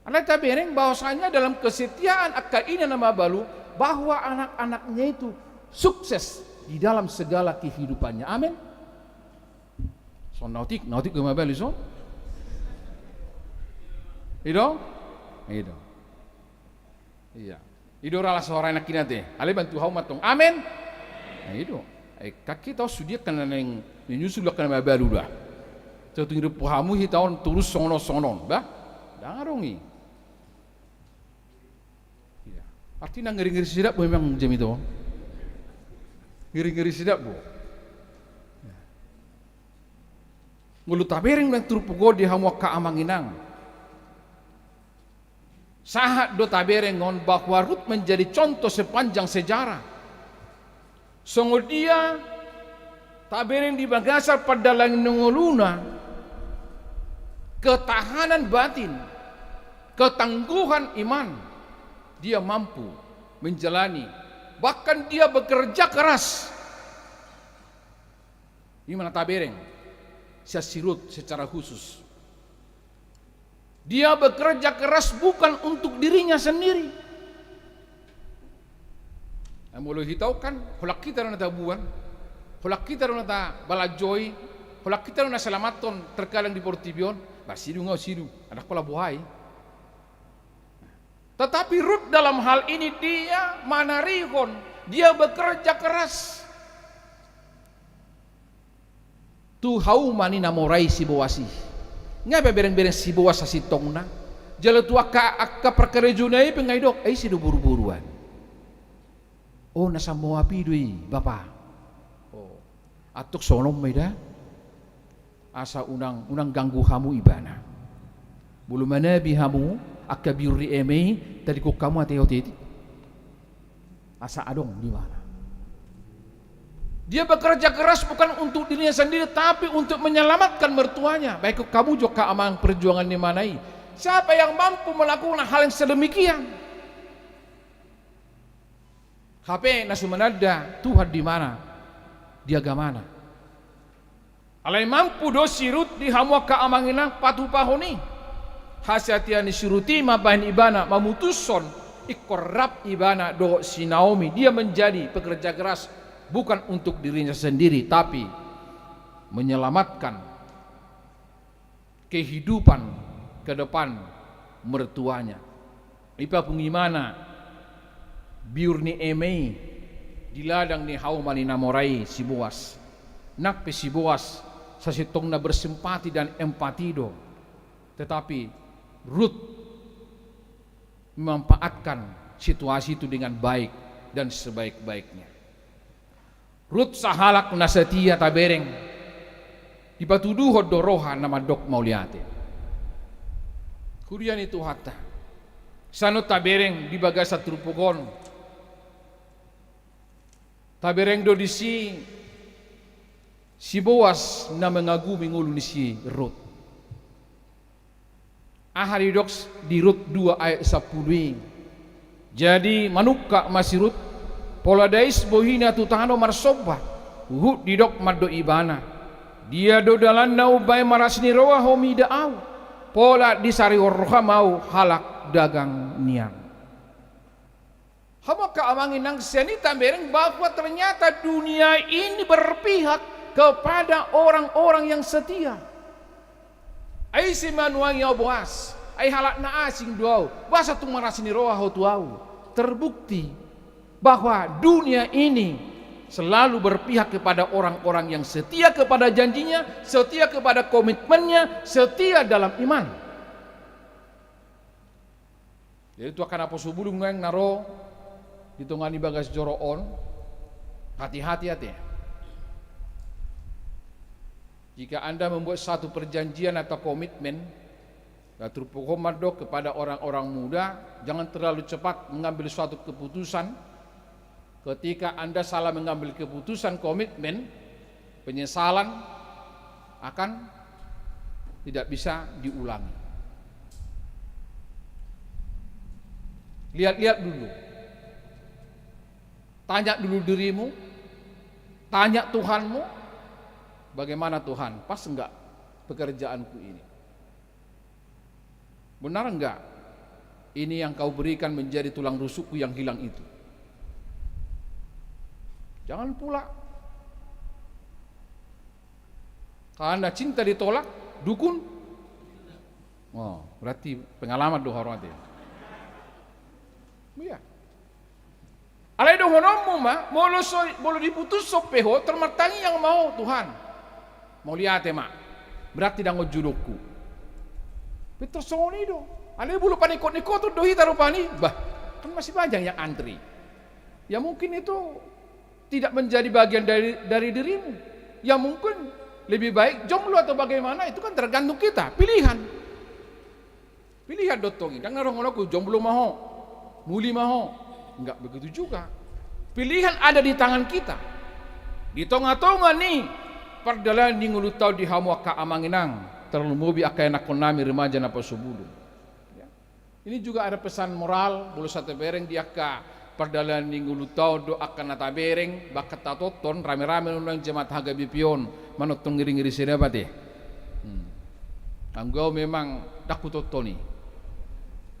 Alai tabereng bahwasanya dalam kesetiaan angka ina na mabalu, bahwa anak-anaknya itu sukses di dalam segala kehidupannya. Amin. Songon na otik, na otik do mabalu i son. I do? I do. Ia. I do ra las hora enak i ate. Alai bantu hamu ma antong. Amin. Nah, i do. Eh, kaki tau sudia kan na naeng menyusul kan na mabalu da. Tau tung idup hamu hita on torus songon on songon on. Bah? Ndang adong i. Ia. Artina ngeri-ngeri sedap bo memang jam i on. Ngeri-ngeri sedap bo. Ia. Molo tabereng nang turpuk on di hamu angka amang inang. Sahat do tabereng on bahwa Rut menjadi contoh sepanjang sejarah. Songon dia tabereng di bagasan pandalangi ni ngoluna, ketahanan batin, ketangguhan iman, dia mampu menjalani, bahkan dia bekerja keras. I ma na tabereng sian si Rut secara khusus. Dia bekerja keras bukan untuk dirinya sendiri. Nah, molo hita on kan, holan hita do na tabuan, holan hita do na tabalanjoi, holan hita do na salamathon terkadang di portibi on, bah sidung au sidung, ndang holan boha i. Tetapi Rut dalam hal ini dia manarihon, dia bekerja keras. Tu hauma ni na mora i si Boas i. Nga pe bereng-bereng si Boas sasintongna. Jala tu angka, angka parkarejoanna i pe nga didok, ai ise do boru-boruan. O, na samoa pi do i, bapa. O. Antong songon on ma i da. Asa unang, unang ganggu hamu ibana. Molo manabi hamu angka biur ni eme i, tadingkon hamu ate i. Asa adong di mana. Dia bekerja keras bukan untuk dirinya sendiri, tapi untuk menyelamatkan mertuanya. Baik, kamu juga amang perjuangan di mana i. Siapa yang mampu melakukan hal yang sedemikian? Hape na sumananda Tuhan di mana? Di agamana. Alai mampu do si Rut di hamu angka amang inang patupahon i. Hasatian ni si Rut i mambahen ibana mamutushon ingkon rap ibana dohot si Naomi. Dia menjadi pekerja keras bukan untuk dirinya sendiri, tapi menyelamatkan kehidupan ke depan mertuanya. Ipapung imana biur ni eme i di ladang ni hauma ni na mora i si Boas. Nang pe si Boas sasintongna bersimpati dan empati do. Tetapi Rut memanfaatkan situasi itu dengan baik dan sebaik-baiknya. Rut sahalak na setia, tabereng, dipatuduhon do roha na mandok mauliate. Huria ni Tuhanta, sian on tabereng di bagasan turpuk on, tabereng do disi si Boas na mangagumi ngolu ni si Rut. Aha didok di Rut dua ayat sampulu i? Jadi manungkap ma si Rut, pola dais bohina tu tano marsomba, huhut didok mandok ibana: Dia do dalanna umbahen marasi ni roha ho mida au, pola disarihon roham au halak dagang nian. Hamu angka amang inang, sian i tabereng bahwa ternyata dunia ini berpihak kepada orang-orang yang setia. Ai ise ma nuaeng au Boas, ai halak na asing do au, boasa tung marasi ni roha ho tu au? Terbukti bahwa dunia ini selalu berpihak kepada orang-orang yang setia kepada janjinya, setia kepada komitmennya, setia dalam iman. Jadi tu angka naposobulung nuaeng na ro di tonga ni bagas joro on, hati-hati ate. Jika Anda membuat satu perjanjian atau komitmen, ya, turpuk on mandok kepada orang-orang muda, jangan terlalu cepat mengambil suatu keputusan. Ketika Anda salah mengambil keputusan komitmen, penyesalan akan tidak bisa diulangi. Lihat-lihat dulu. Tanya dulu dirimu, tanya Tuhanmu, "Bagaimana Tuhan, pas enggak pekerjaanku ini? Benar enggak ini yang kau berikan menjadi tulang rusukku yang hilang itu?" Jangan pula karena cinta ditolak, dukun. Oh, berarti pengalaman do haroa te. Iya. Alai dohononmu ma, molo so, molo diputushon pe ho, tar martangiang ma ho, "Tuhan, mauliate ma, berarti ndang on jolongku." Pintor songon i do. Alai molo panikot-nikoton do hita rupani, bah, kan masih banyak yang antri. Ya mungkin itu tidak menjadi bagian dari, dari dirimu. Ya mungkin lebih baik jomblo atau bagaimana, itu kan tergantung kita, pilihan. Pilihan do tong i, ndang na dohononku jomblo ma ho, muli ma ho. Enggak begitu juga. Pilihan ada di tangan kita. Di tonga-tonga ni pardalanan ni ngolunta on di hamu angka amang inang, tarlumobi angka ianakkonnami remaja naposobulung. Ya. Ini juga ada pesan moral, molo sa tabereng di angka pardalanan ni ngolunta on dohot angka na tabereng, bahkan tatonton, rame-rame nuaeng jamaat H K B P on, manonton ngiri-ngiri sada ate. Hmm. Anggo au memang ndang hutonton i.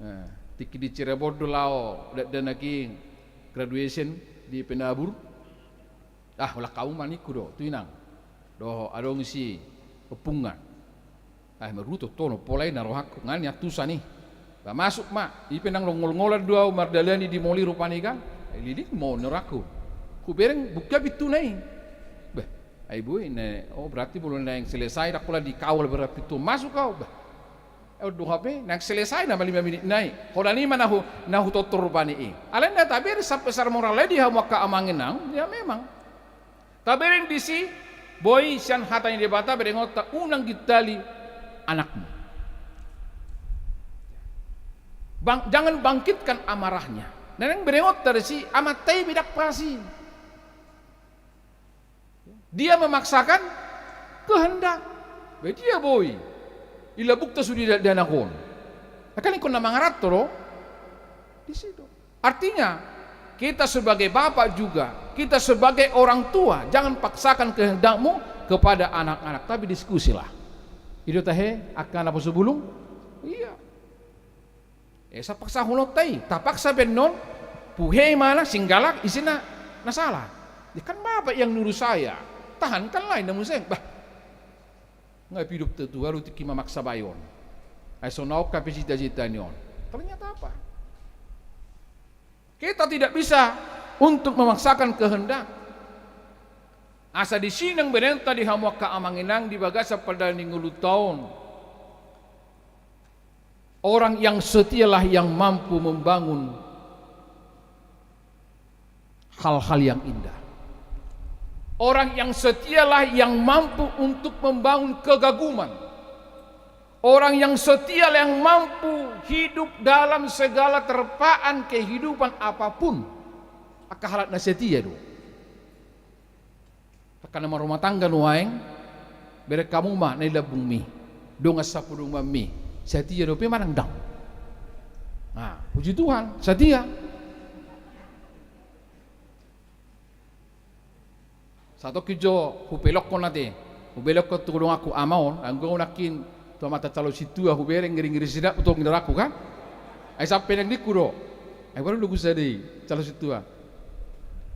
Eh, tingki di Cirebon do laho dakdanak i graduation di Penabur. Ah, holan hamu ma ningku do, tu inang. Dohot adong si ompungna. Ah, maruto tono, pola i na rohangku, nga nian tusan i. Ba masuk ma, i pe nang longol-ngolan do au mardalani di mall i rupani kan. Ai lilin ma on rohangku. Hubereng buka pintuna i. Bah, ai boi, ne, oh berarti molo naeng selesai, ndang pola dikawal berarti pintu masuk au. Bah. Eh, dung hape, naeng selesai nama lima minit nai. Holan i ma na hu, na hutonton rupani i. Alai na tabereng sampe sar moral i di hamu angka amang inang, ya memang. Tabereng disi, boi sian hata ni Debata berengonta unang gintali anakmu. Bang, jangan bangkitkan amarahnya. Naeng berengonta disi, amanta i pe ndang pas i. Dia memaksakan kehendak. Be dia boi. Ila bukta sude da, dakdanak on. Akan ingkon na mangaranto do. Disi do. Artinya, kita sebagai bapak juga, kita sebagai orang tua, jangan paksakan kehendakmu kepada anak-anak, tapi diskusilah. I do tahe, angka naposobulung? Iya. Eh, sapaksahononta i, tapaksa pe annon, puhe imana, singgalak, ise na, na sala. Ya kan bapak yang nyuruh saya, tahankanlah, inna muse, bah. Nga pidop tu Tuhan do tingki mamaksa bayo on. Ai so na ongkap pe cita-cita ni on. Ternyata apa? Kita tidak bisa untuk memaksakan kehendak. Asa disi nang berenta di hamu angka amang inang di bagasan pardalanan ni ngolunta on. Orang yang setialah yang mampu membangun hal-hal yang indah. Orang yang setialah yang mampu untuk membangun kegaguman. Orang yang setialah yang mampu hidup dalam segala terpaan kehidupan apapun. Angka halak na setia do. Angka na marrumah tangga nuaeng, bereng hamu ma na di lambungmi, dongan sapodomanmi, setia dope manang ndang? Nah, puji Tuhan, setia. Satongkin jo hupelonghon ate, hubelonghon tu donganku ama on, anggo nangkin tu amanta calon sintua hubereng ngiri-ngiri sidap tu donganku kan. Ai sampe nang dingku do. Ai baru lugu sada i calon sintua.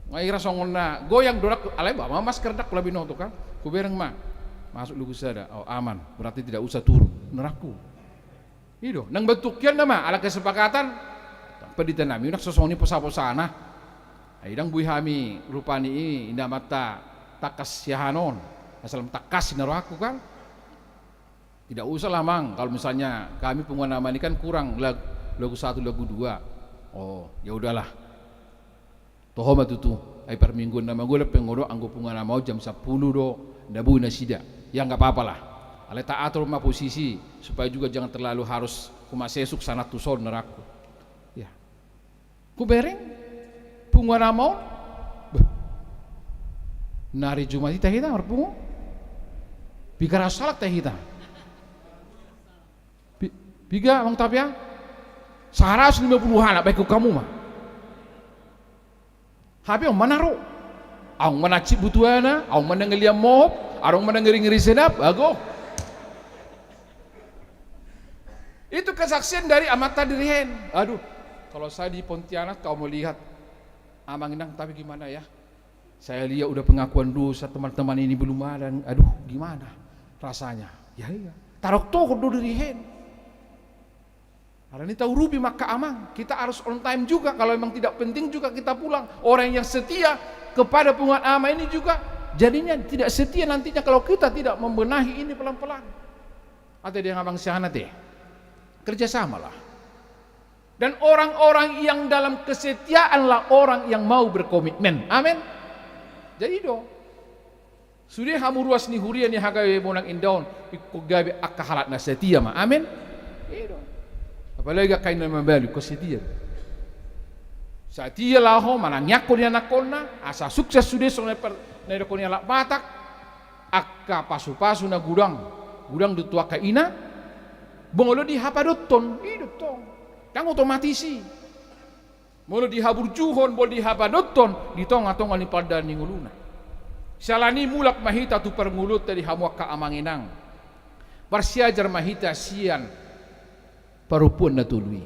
Nga ira songon na goyang do nangku, alai ba ma masker nangku labi noto kan. Hubereng ma. Masuk lugu sada. Oh, aman. Berarti tidak usah turun. Nangku. I do, nang bentuk hian nama ala kesepakatan. Pandita nami unang so songon i posa-posana. Ai ndang boi hami rupani i inda amanta tangkas siahaan on. Asal tangkas i na rohangku kan. Tidak usah lah, Mang, kalau misalnya kami punguan ama ni kan kurang lag-, lagu satu, lagu dua. Oh, ya udahlah. Toho ma tutu, ai parmingguan na manggola pe nga do, anggo punguan ama on jam sampulu do, nda boi nasida. Ya nggak apa-apa lah. Alai taatur ma posisi, supaya juga jangan terlalu harus humasesuk sana tu son nangku. Ya. Hubereng, punguan ama on. Beh. Na ari Jumat i hita marpungu. Piga ratus halak hita. Pi-, piga, Amang Tapia? Saratus lima puluh halak, baen hamu ma. Hape on ma na ro. Adong ma na hansit butuana, adong ma na ngelian mohop, adong ma na ngiri-ngiri sedap, ago. Itu kesaksian dari amanta Dirihen. Aduh, kalau saya di Pontianak, kau mau lihat, Amang Inang, tapi gimana ya? Saya lihat udah pengakuan dosa teman-teman ini belum ada. Aduh, gimana rasanya? Ya, iya. Taroktohon do Dirihen. Karena ini tahu rubi maka amang, kita harus on time juga. Kalau memang tidak penting juga kita pulang. Orang yang setia kepada punguan ama ini juga jadinya tidak setia nantinya kalau kita tidak membenahi ini pelan-pelan. Ate dia ngabang siahaan ate. Kerjasamalah. Dan orang-orang yang dalam kesetiaanlah orang yang mau berkomitmen. Amin. Jadi do. Sude hamu ruas ni huria ni hagabe monang indaon, ingkon gabe angka halak na setia ma. Amin. Iya do. Apalagi angka ina mambalu, ingkon setia. Setia laho manangiangkon ni anakkonna, asa sukses sude songon na per-, na didok ni halak Batak, angka pasu-pasu na godang, godang do tu angka ina, molo dihapadothon, i do tong. Ndang otomatis i. Molo dihaburjuhon, molo dihapadothon, di tonga-tonga ni pardalanan ni ngoluna. Siala ni i mulak ma hita tu parngoluonta di hamu angka amang inang. Marsiajar ma hita sian parompuan na tolu i.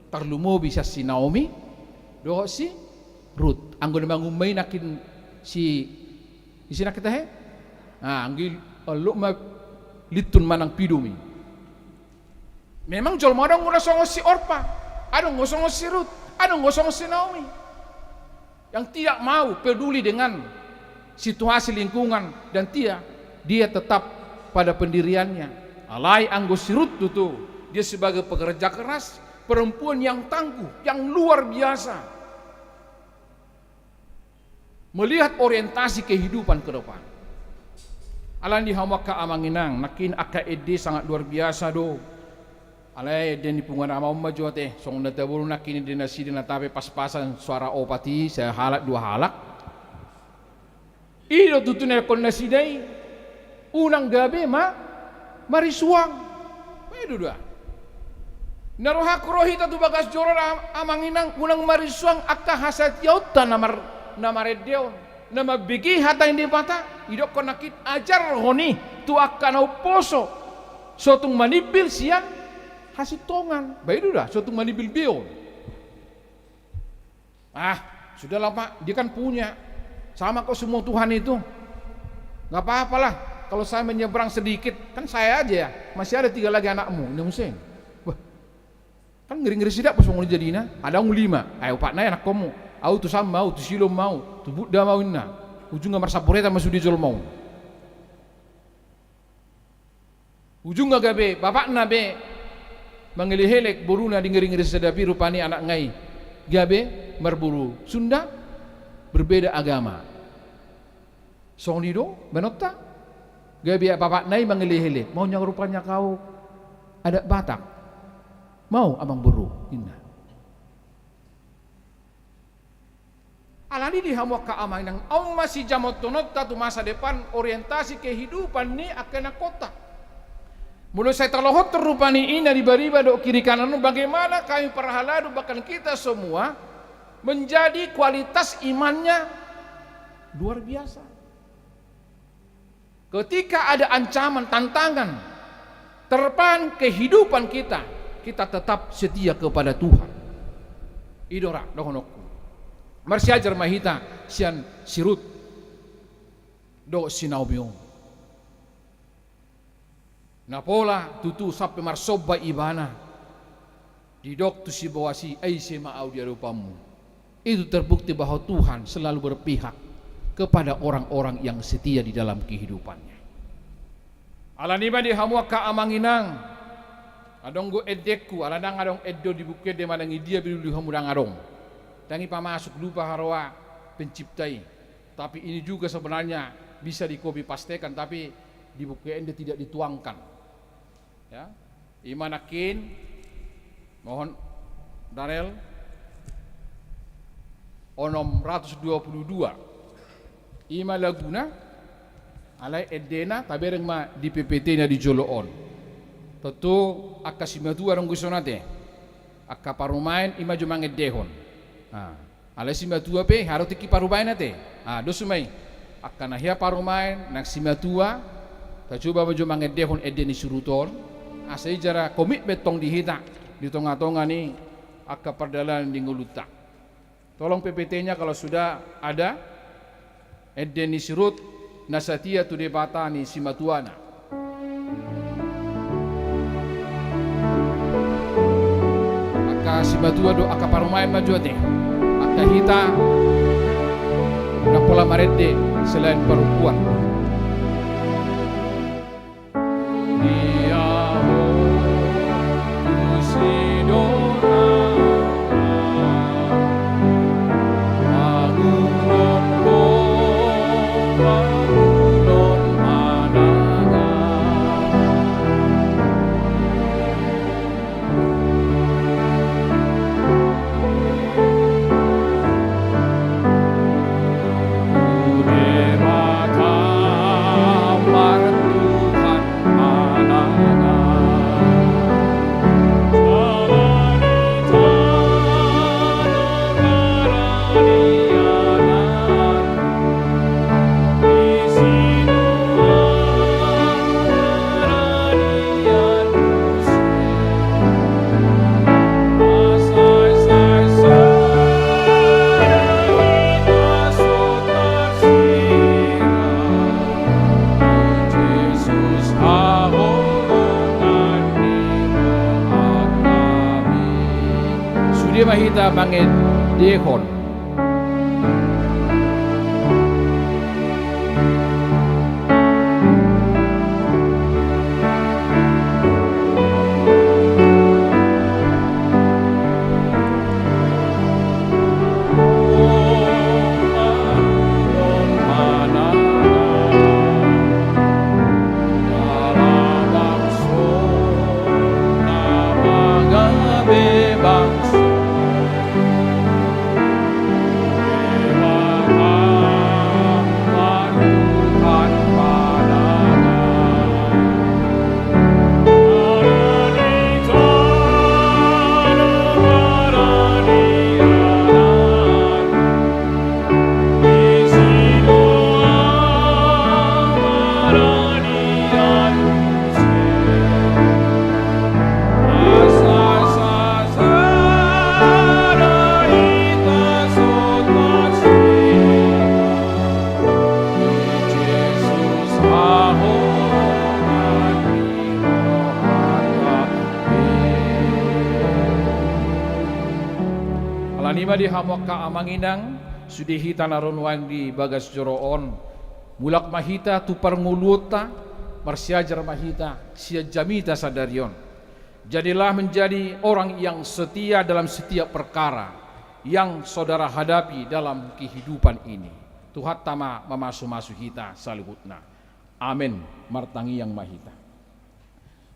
Tarlumobi sian si Naomi, dohot si Rut. Anggo na mangumma i nangkin si, ise nangkin tahe? Ah, anggo i, eh, lok ma lintun manang pidum i. Memang jolma adong do songon si Orpa, adong do songon si Rut, adong do songon si Naomi. Yang tidak mau peduli dengan situasi lingkungan dan dia, dia tetap pada pendiriannya. Alai anggo si Rut tutu, dia sebagai pekerja keras, perempuan yang tangguh, yang luar biasa. Melihat orientasi kehidupan ke depan. Alani hamu angka amang inang, nangkin angka ende sangat luar biasa do. Alai ende ni punguan ama on ma jo ate, songon na taboru nangkin ende nasida na tape pas-pasan suara opat i, sahalak dua halak. I do tutu na ingkon nasida i. Unang gabe ma, marisuang. Boi do da. Na rohangku ro hita tu bagas joro on, amang inang, unang marisuang angka hasatiaonta na mar-, na marende on, na mambege hata ni Debata, idokkon nangkin ajarhon i tu angka na umposo, so tung manimbil sian hasintongan. Boi do da, so tung manimbil be on. Ah, sudahlah, Pak, dia kan punya. Sama kok semua Tuhan itu. Nggak apa-apalah. Kalau saya menyeberang sedikit, kan saya aja ya, masih ada tiga lagi anakmu, ini museng. Wah, kan ngeri-ngeri sidapus songon i jadina. Adong lima, ai opat nai anakkonmu. Au tu san ma au, tu silom ma au, tu buda ma au inna. Ujungna marsamporetan ma sude jolma on. Ujungna gabe bapakna be mangelek-elek boruna di ngeri-ngeri sidapus, rupani anakna i gabe marboru Sunda, berbeda agama. Songon i do, manonta. Gabe bapakna i mangelek-elek. Maunya rupanya kau adat Batak. Mau amang boru, inna. Alani di hamu angka amang inang, on ma sijamothononta tu masa depan orientasi kehidupan ni angka anakkonta. Molo sai talohothon rupani i na di bariba dohot kiri kanan on, bagaimana kami para halado, bahkan kita semua, menjadi kualitas imannya luar biasa. Ketika ada ancaman, tantangan, terpaan kehidupan kita, kita tetap setia kepada Tuhan. I do ra dohononku. Marsiajar ma hita sian si Rut dohot si Naomi on. Na pola tutu sampe marsomba ibana, didok tu si Boas i, ai ise ma au di adopanmu. Itu terbukti bahwa Tuhan selalu berpihak kepada orang-orang yang setia di dalam kehidupannya. Alani ma di hamu angka amang inang, adong do endengku, ala ndang adong ende on di buku ende manang i dia be di hamu, ndang adong. Ndang i pamasuk, lupa haroa pencipta i. Tapi ini juga sebenarnya bisa di copy pastekan, tapi di buku ende tidak dituangkan. Ya. Ima nangkin, mohon, Darel, onom ratus dua puluh dua. Ima laguna, alai endena tabereng ma di P P T na di jolo on. Tontu angka simatua adong do dison ate. Angka parumaen ima jo mangendehon. Nah. Alai simatua pe harus tingki parumaen ate. Ah, dos ma i. Angka na hea parumaen nang simatua, tacoba ma jo mangendehon ende ni si Rut on, asa i jala komitmen tong di hita di tonga-tonga ni angka pardalanan di ngolunta. Tolong P P T-nya kalau sudah ada. Ende ni si Rut na satia tu Debata ni simatuana. Angka simatua dohot angka parumaen ma jo ate. Angka hita na pola marende selain parompuan. Sude ma hita mangendehon. Ima di hamu angka amang inang, sude hita na ro nuaeng di bagas joro on. Mulak ma hita tu parngoluonta, marsiajar ma hita sian jamita sadari on. Jadilah menjadi orang yang setia dalam setiap perkara yang saudara hadapi dalam kehidupan ini. Tuhanta ma mamasu-masu hita saluhutna. Amen. Martangiang ma hita.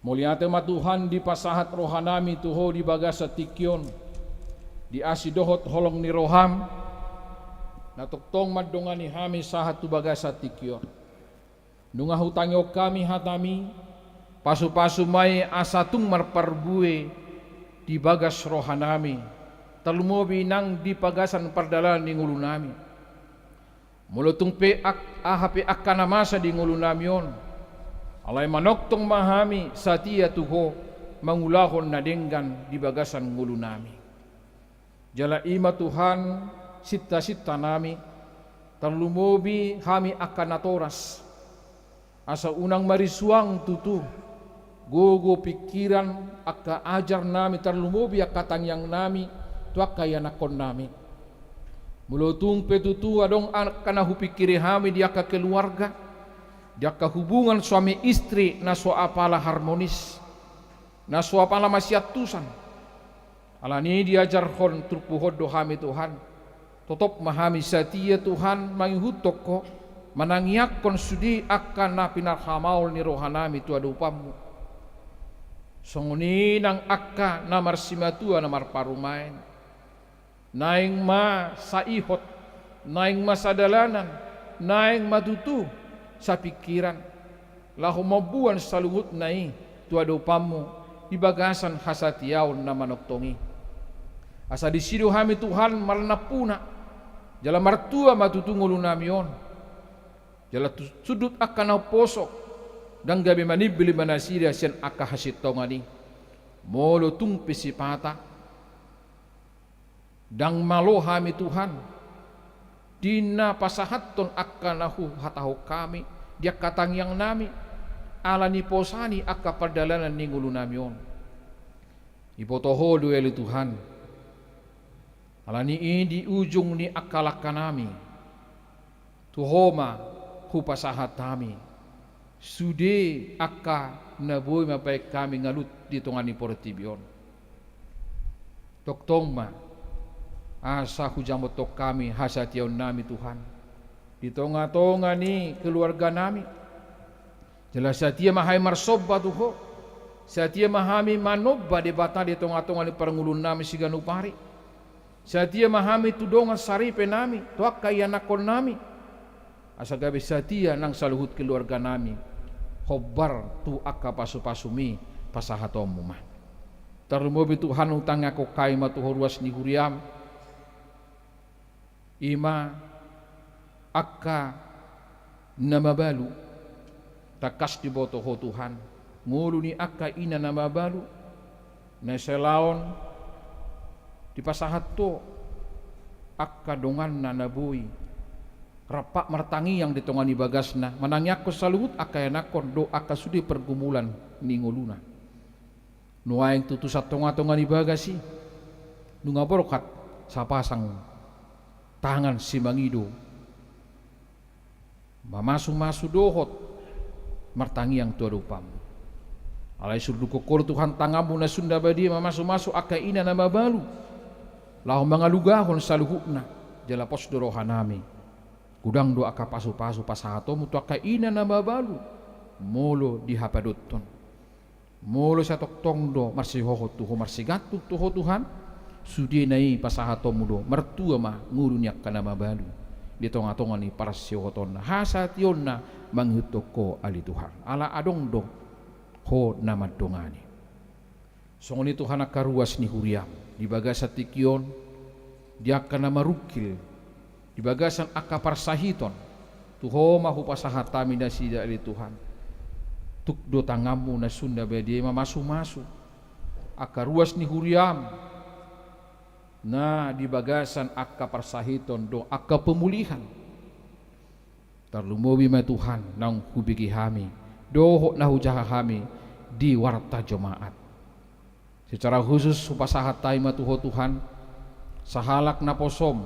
Mauliate ma Tuhan dipasahat rohanami tu Ho di bagasan tingki on, di asi dohot holong ni roham, na tongtong mandongani hami sahat tu bagasan tingki on. Nunga hutangihon hami hatami, pasu-pasu ma i asa tung marparbue di bagas rohanami, tarlumobi nang di bagasan pardalanan ni ngolunami. Molo tung pe ak-, aha pe angka na masa di ngolunami on, alai manongtong ma hami satia tu Ho, mangulahon na denggan di bagasan ngolunami. Jala i ma Tuhan, sinta-sintanami, tarlumobi hami angka natoras. Asa unang marisuang tutu gogo, pingkiran, angka ajarnami, tarlumobi angka tangiangnami tu angka ianakkonnami. Molo tung pe tutu adong angka na hupingkiri hami di angka keluarga, di angka hubungan suami istri na so apala harmonis, na so apala masiantusan, alani diajarhon turpuhon do hami Tuhan. Totop ma hami satia Tuhan mangihuthon Ho, manangiangkon sude angka na pinarhamaol ni rohanami tu adopanMu. Songon i nang angka na marsimatua na marparumaen. Naeng ma saihot, naeng ma sadalanan, naeng ma tutu sapingkiran, laho mamboan saluhutna i tu adopanMu di bagasan hasatiaon na manongtong i. Asa disi do hami Tuhan marnampuna, jala martua ma tutu ngolunami on. Jala tu-, sundut angka na umposo, ndang gabe manimbil ma nasida sian angka hasintongan i. Molo tung pe sipata, ndang malo hami Tuhan, di na pasahathon angka na huhatahon hami, di angka tangiangnami, ala ni posa ni angka pardalanan ni ngolunami on. Iboto Ho do ale Tuhan, alani i di ujung ni angka langkanami, tu Ho ma hupasahat hami sude angka na boi mambahen hami ngalut di tonga ni portibi on. Tongtong ma asa hujamothon hami hasatiaonnami Tuhan di tonga-tonga ni keluarganami. Jala satia ma hami marsomba tu Ho. Satia ma hami manomba Debata di tonga-tonga ni parngoluonnami siganup ari. Satia ma hami tu dongan saripenami, tu angka ianakkonnami. Asa gabe satia nang saluhut keluarganami hombar tu angka pasu-pasuMi pasahatonMu ma. Tarlumobi Tuhan, hutangiangkon hami ma tu Ho ruas ni huriaM. I ma angka na mabalu. Tangkas diboto Ho Tuhan ngolu ni angka ina na mabalu, na salaon dipasahat Ho angka donganna na boi rampak martangiang di tonga ni bagasna, manangiangkon saluhut angka ianakkon dohot angka sude pergumulan ni ngoluna. Nuaeng tutu sian tonga-tonga ni bagas i nunga borhat sapasang tangan simangido, mamasu-masu dohot martangiang tu adopanMu. Alai surdukhon Ho do Tuhan tanganMu na sun na badia mamasu-masu angka ina na mabalu, laho mangalugahon saluhutna. Jala pos do rohanami, godang do angka pasu-pasu pasahatonMu tu angka ina na mabalu molo dihapadothon. Molo sai tongtong do marsihohot tu Ho, marsigantung tu Ho Tuhan, sudena i pasahatonMu do, martua ma ngolu ni angka na mabalu di tonga-tonga ni parsihohotonna, hasatiaonna mangihuthon Ho ale Tuhan. Ala adong do Ho na mandongani. Songon i Tuhan angka ruas ni huriaM di bagasan tingki on, di angka na marungkil, di bagasan angka parsahiton, tu Ho ma hupasahat hami nasida ale Tuhan. Tuk do tanganMu na sun na badia i mamasu-masu angka ruas ni huriaM na di bagasan angka parsahiton dohot angka pemulihan. Tarlumobi ma Tuhan naung hubege hami dohot na hujaha hami di warta Jumat. Secara khusus hupasahat hami ma tu Ho Tuhan Sahalak naposom,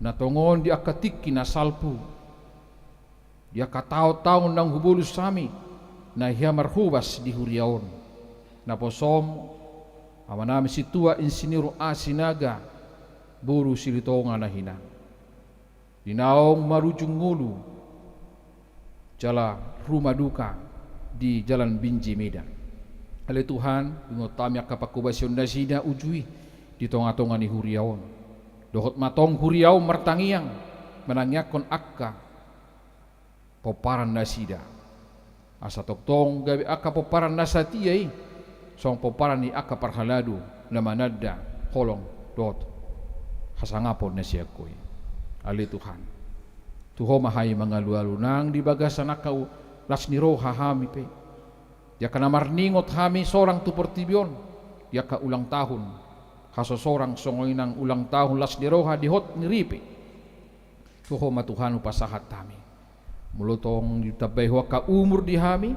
na tongon di angka tingki na salpu, di angka taon-taon naung hubolus hami, na hea marhobas di huria on. Naposom, amanami sintua Insinyur A. Sinaga, boru Silitonga na hinan. Di naung marujung ngolu, jala ruma duka di Jalan Binjai Medan. Ale Tuhan, huingot hami angka panghobasion nasida uju i di tonga-tonga ni huria on. Dohot ma tong huria on martangiang, manangiangkon angka pomparan nasida. Asa tongtong gabe angka pomparan na satia i, songon pomparan ni angka parhalado na mananda holong dohot hasangapon na sian Ho i. Ale Tuhan, tu Ho ma hami mangalualu nang di bagasan angka u-, las ni roha hami pe. Di angka na marningot hami sorang tu portibi on, di angka ulang tahun hasosorang songon i nang ulang tahun las ni roha di hot ni ripe. Tu Ho ma Tuhan hupasahat hami. Molo tong ditambai Ho angka umur di hami,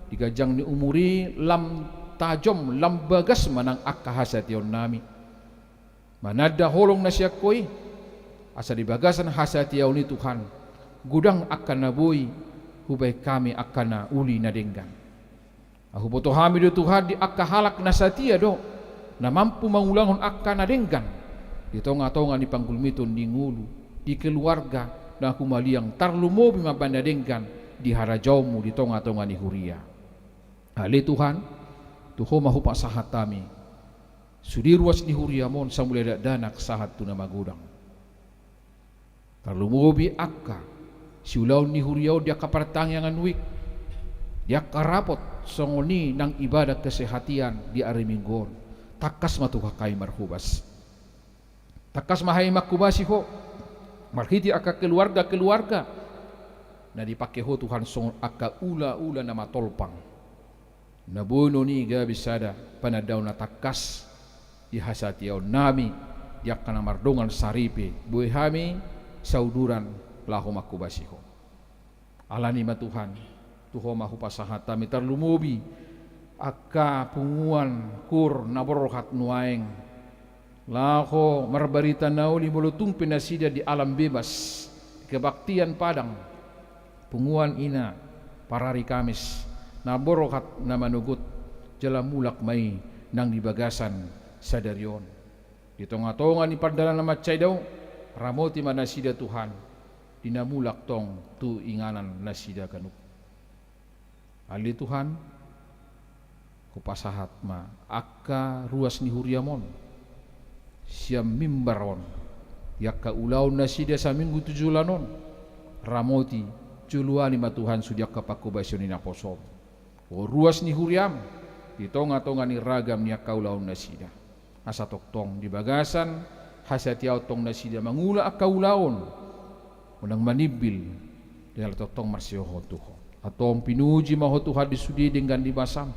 di ganjang ni umur i lam tajom, lam bagas ma nang angka hasatiaonnami. Mananda holong na sian Ho i, asa di bagasan hasatiaon i Tuhan, godang angka na boi hubahen hami angka na uli na denggan. Huboto hami do Tuhan di angka halak na satia do, na mampu mangulanghon angka na denggan di tonga-tonga ni panggulmiton ni ngolu, di keluarga na humaliang, tarlumobi ma bahen na denggan di harajaonmu di tonga-tonga ni huria. Ale Tuhan, tu Ho ma hupasahat hami sude ruas ni huriam on, sai mulai dakdanak sahat tu na magodang. Tarlumobi angka siulaon ni huria on di angka partangiangan wijk, di angka rapot, songon i nang ibadah kesehatan di ari Minggu on. Tangkas ma Tuhan hami marhobas. Tangkas ma hami manghobasi Ho marhite angka keluarga-keluarga na dipangke Ho Tuhan songon angka ula-ula na matolpang. Na boanon i gabe sada panandaon na tangkas di hasatiaonnami di angka na mardongan saripe, boi hami sauduran laho manghobasi Ho. Alani ma Tuhan, tu Ho ma hupasahat hami tarlumobi angka punguan kur na borhat nuaeng, laho marbarita na uli molo tung pe nasida di Alam Bebas, di kebaktian Padang, punguan i na parari Kamis, na borhat na manogot, jala mulak ma i nang di bagasan sadari on. Di tonga-tonga ni pardalanan na mansai dao, ramoti ma nasida Tuhan, di na mulak tong tu inganan nasida ganup. Ale Tuhan, hupasahat ma angka ruas ni huriam on sian mimbar on, di angka ulaon nasida saminggu tu joloan on, ramoti joloani ma Tuhan sude angka panghobasion ni naposom. O ruas ni huriam, di tonga-tonga ni ragam ni angka ulaon nasida. Asa tongtong di bagasan hasatiaon tong nasida mangula angka ulaon, unang manimbil, jala tongtong marsihohot tu Ho. Antong pinuji ma Ho Tuhan di sude denggan ni basam.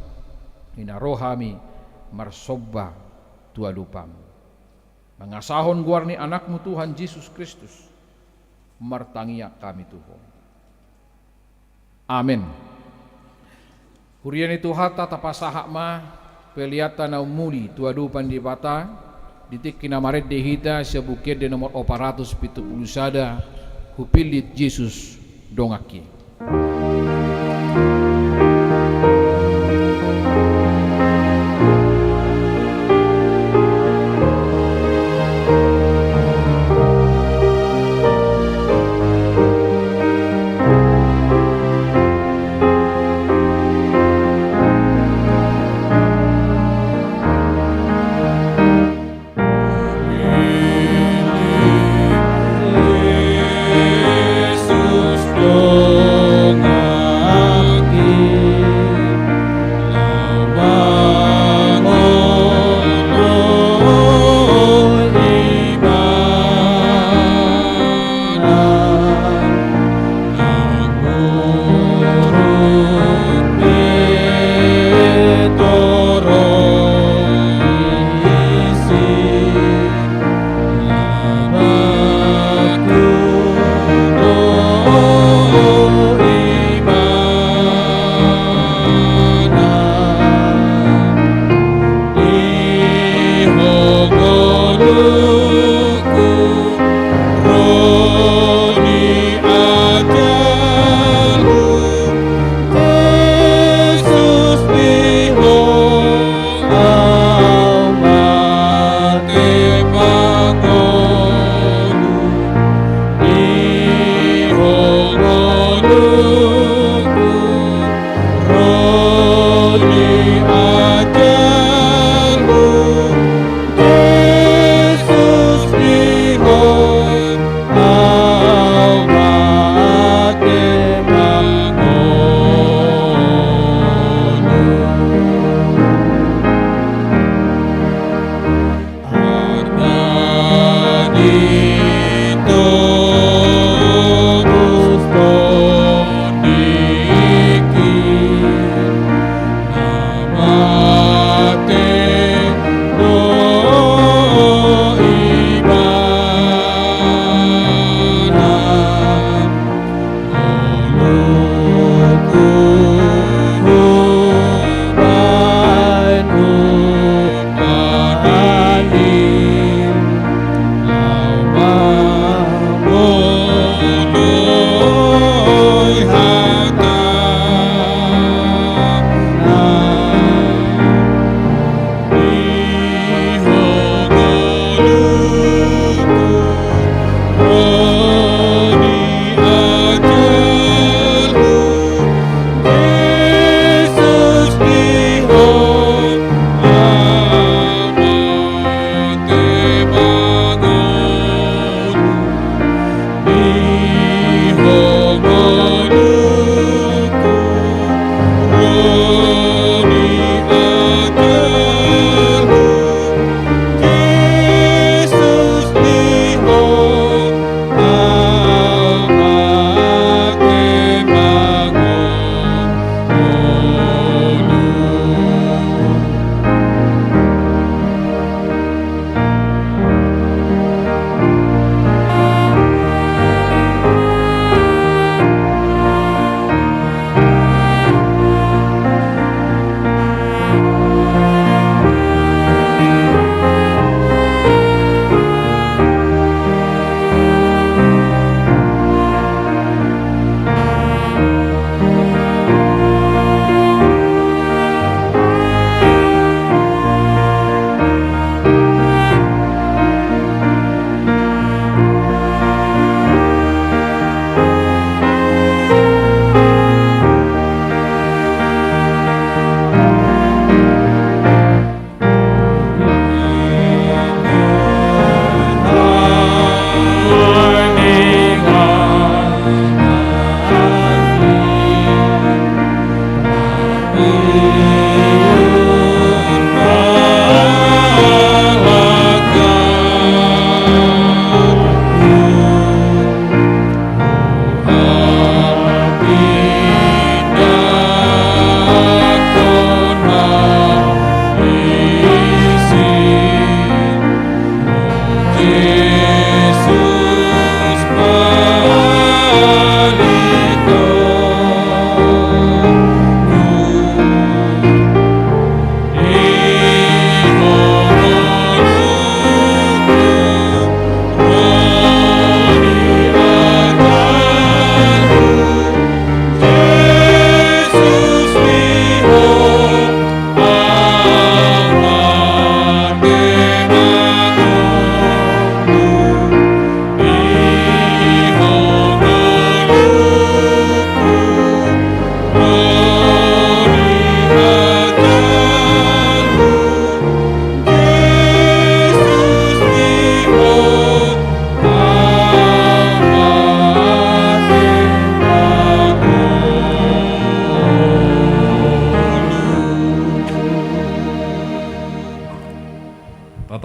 I na ro hami marsomba tu adopam. Mangasahon goar ni Anakmu Tuhan Jesus Kristus, martangiang hami tu Ho. Amen. Huria ni Tuhanta, tapasahat ma peleanta na umuli tu adopan Debata, di tingki na marende hita sian Buku Ende nomor opat ratus pitu pulu sada, Hupillit Jesus donganki.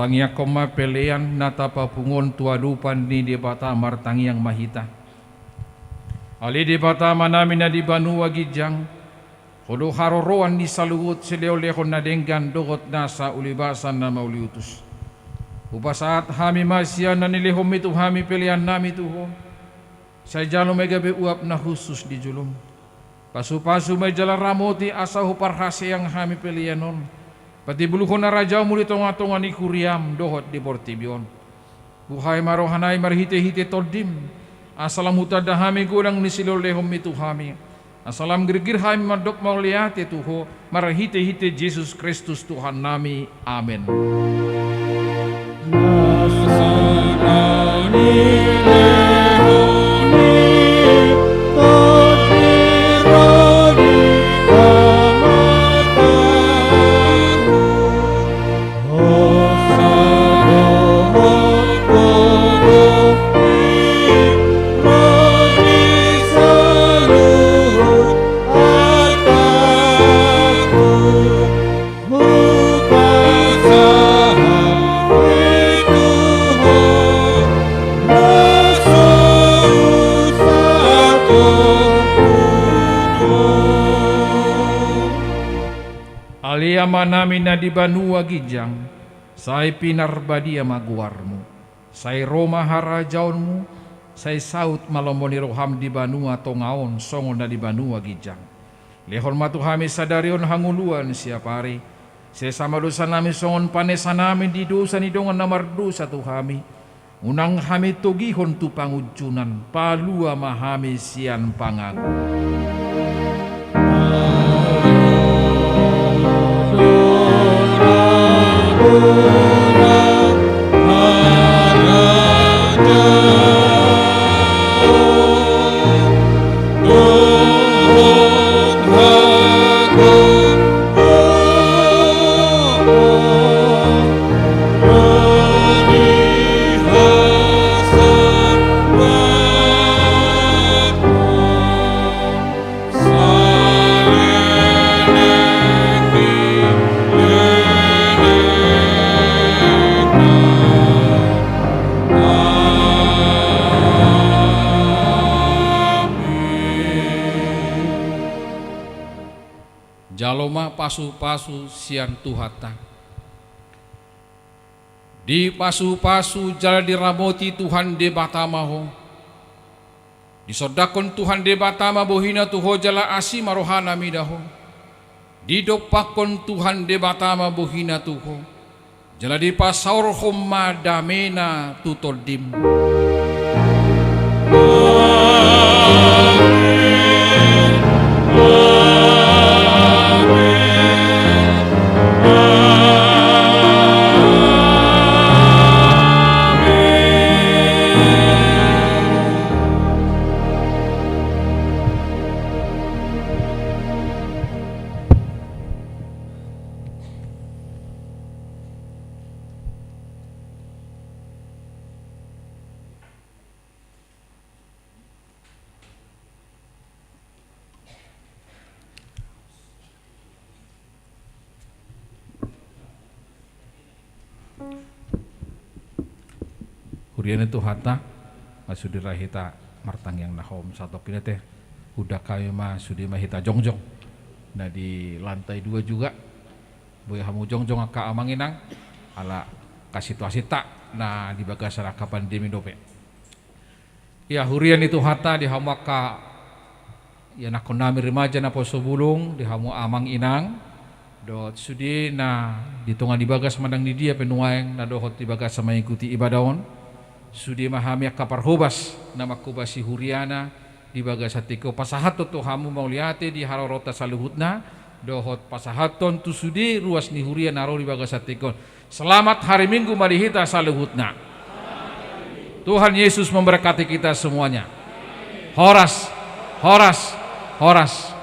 Tangiangkon ma pelean na tapapungu on tu adopan ni Debata. Martangiang ma hita. Ale Debata Amanami na di banua ginjang, Ho do haroroan ni saluhut silehonlehon na denggan dohot nasa ulibasan na mauliutus. Hupasahat hami ma sian na nilehonmi tu hami peleannami tu Ho. Sai jalo ma i gabe uap na hushus di jolom. Pasupasu ma i jala ramoti asa huparhaseang hami pelean on, patimbulhon harajaonmu di tongatonga ni huriam dohot di portibi on. Buhai ma rohanami marhitehite Tondim, asa lam hutanda hami godang ni silehonlehonmi tu hami, asa lam girgir hami mandok mauliate tu Ho, marhitehite Jesus Kristus Tuhannami. Amen. Ale Amanami na di banua ginjang, sai pinarbadia ma goarmu. Sai ro ma harajaonmu. Sai saut ma lomo ni roham di banua tonga on songon na di banua ginjang. Lehon ma tu hami sadari on hangoluan siapari. Sesa ma dosanami songon panesanami di dosa ni dongan na mardosa tu hami. Unang hami togihon tu pangunjunan, palua ma hami sian pangago. Jalo ma pasupasu sian Tuhanta. Dipasupasu jala diramoti Tuhan Debata ma ho. Disondangkon Tuhan Debata ma bohina tu ho jala asi ma rohana mida ho. Didompakkon Tuhan Debata ma bohina tu ho. Jala dipasaorhon ma damena tu tondim. Huria ni Tuhanta, nga sude ra hita martangiang na hohom satongkin ate. Hundang hami ma sude ma hita jongjong. Na di lantai dua juga. Boi hamu jongjong angka amang inang, ala angka situasinta na di bagasan angka pandemi dope. Ia huria ni Tuhanta, di hamu angka ianakhonnami remaja naposobulung, di hamu amang inang, dohot sude na di tonga ni bagas manang di dia pe nuaeng na dohot di bagasan mangikuti ibadah on. Sude ma hami angka parhobas na manghobasi huriana di bagasan tingki on, pasahathon tu hamu mauliate di haroroanta saluhutna, dohot pasahathon tu sude ruas ni huria na ro di bagasan tingki on. Selamat hari Minggu ma di hita saluhutna. Tuhan Yesus memberkati kita semuanya. Horas, horas, horas.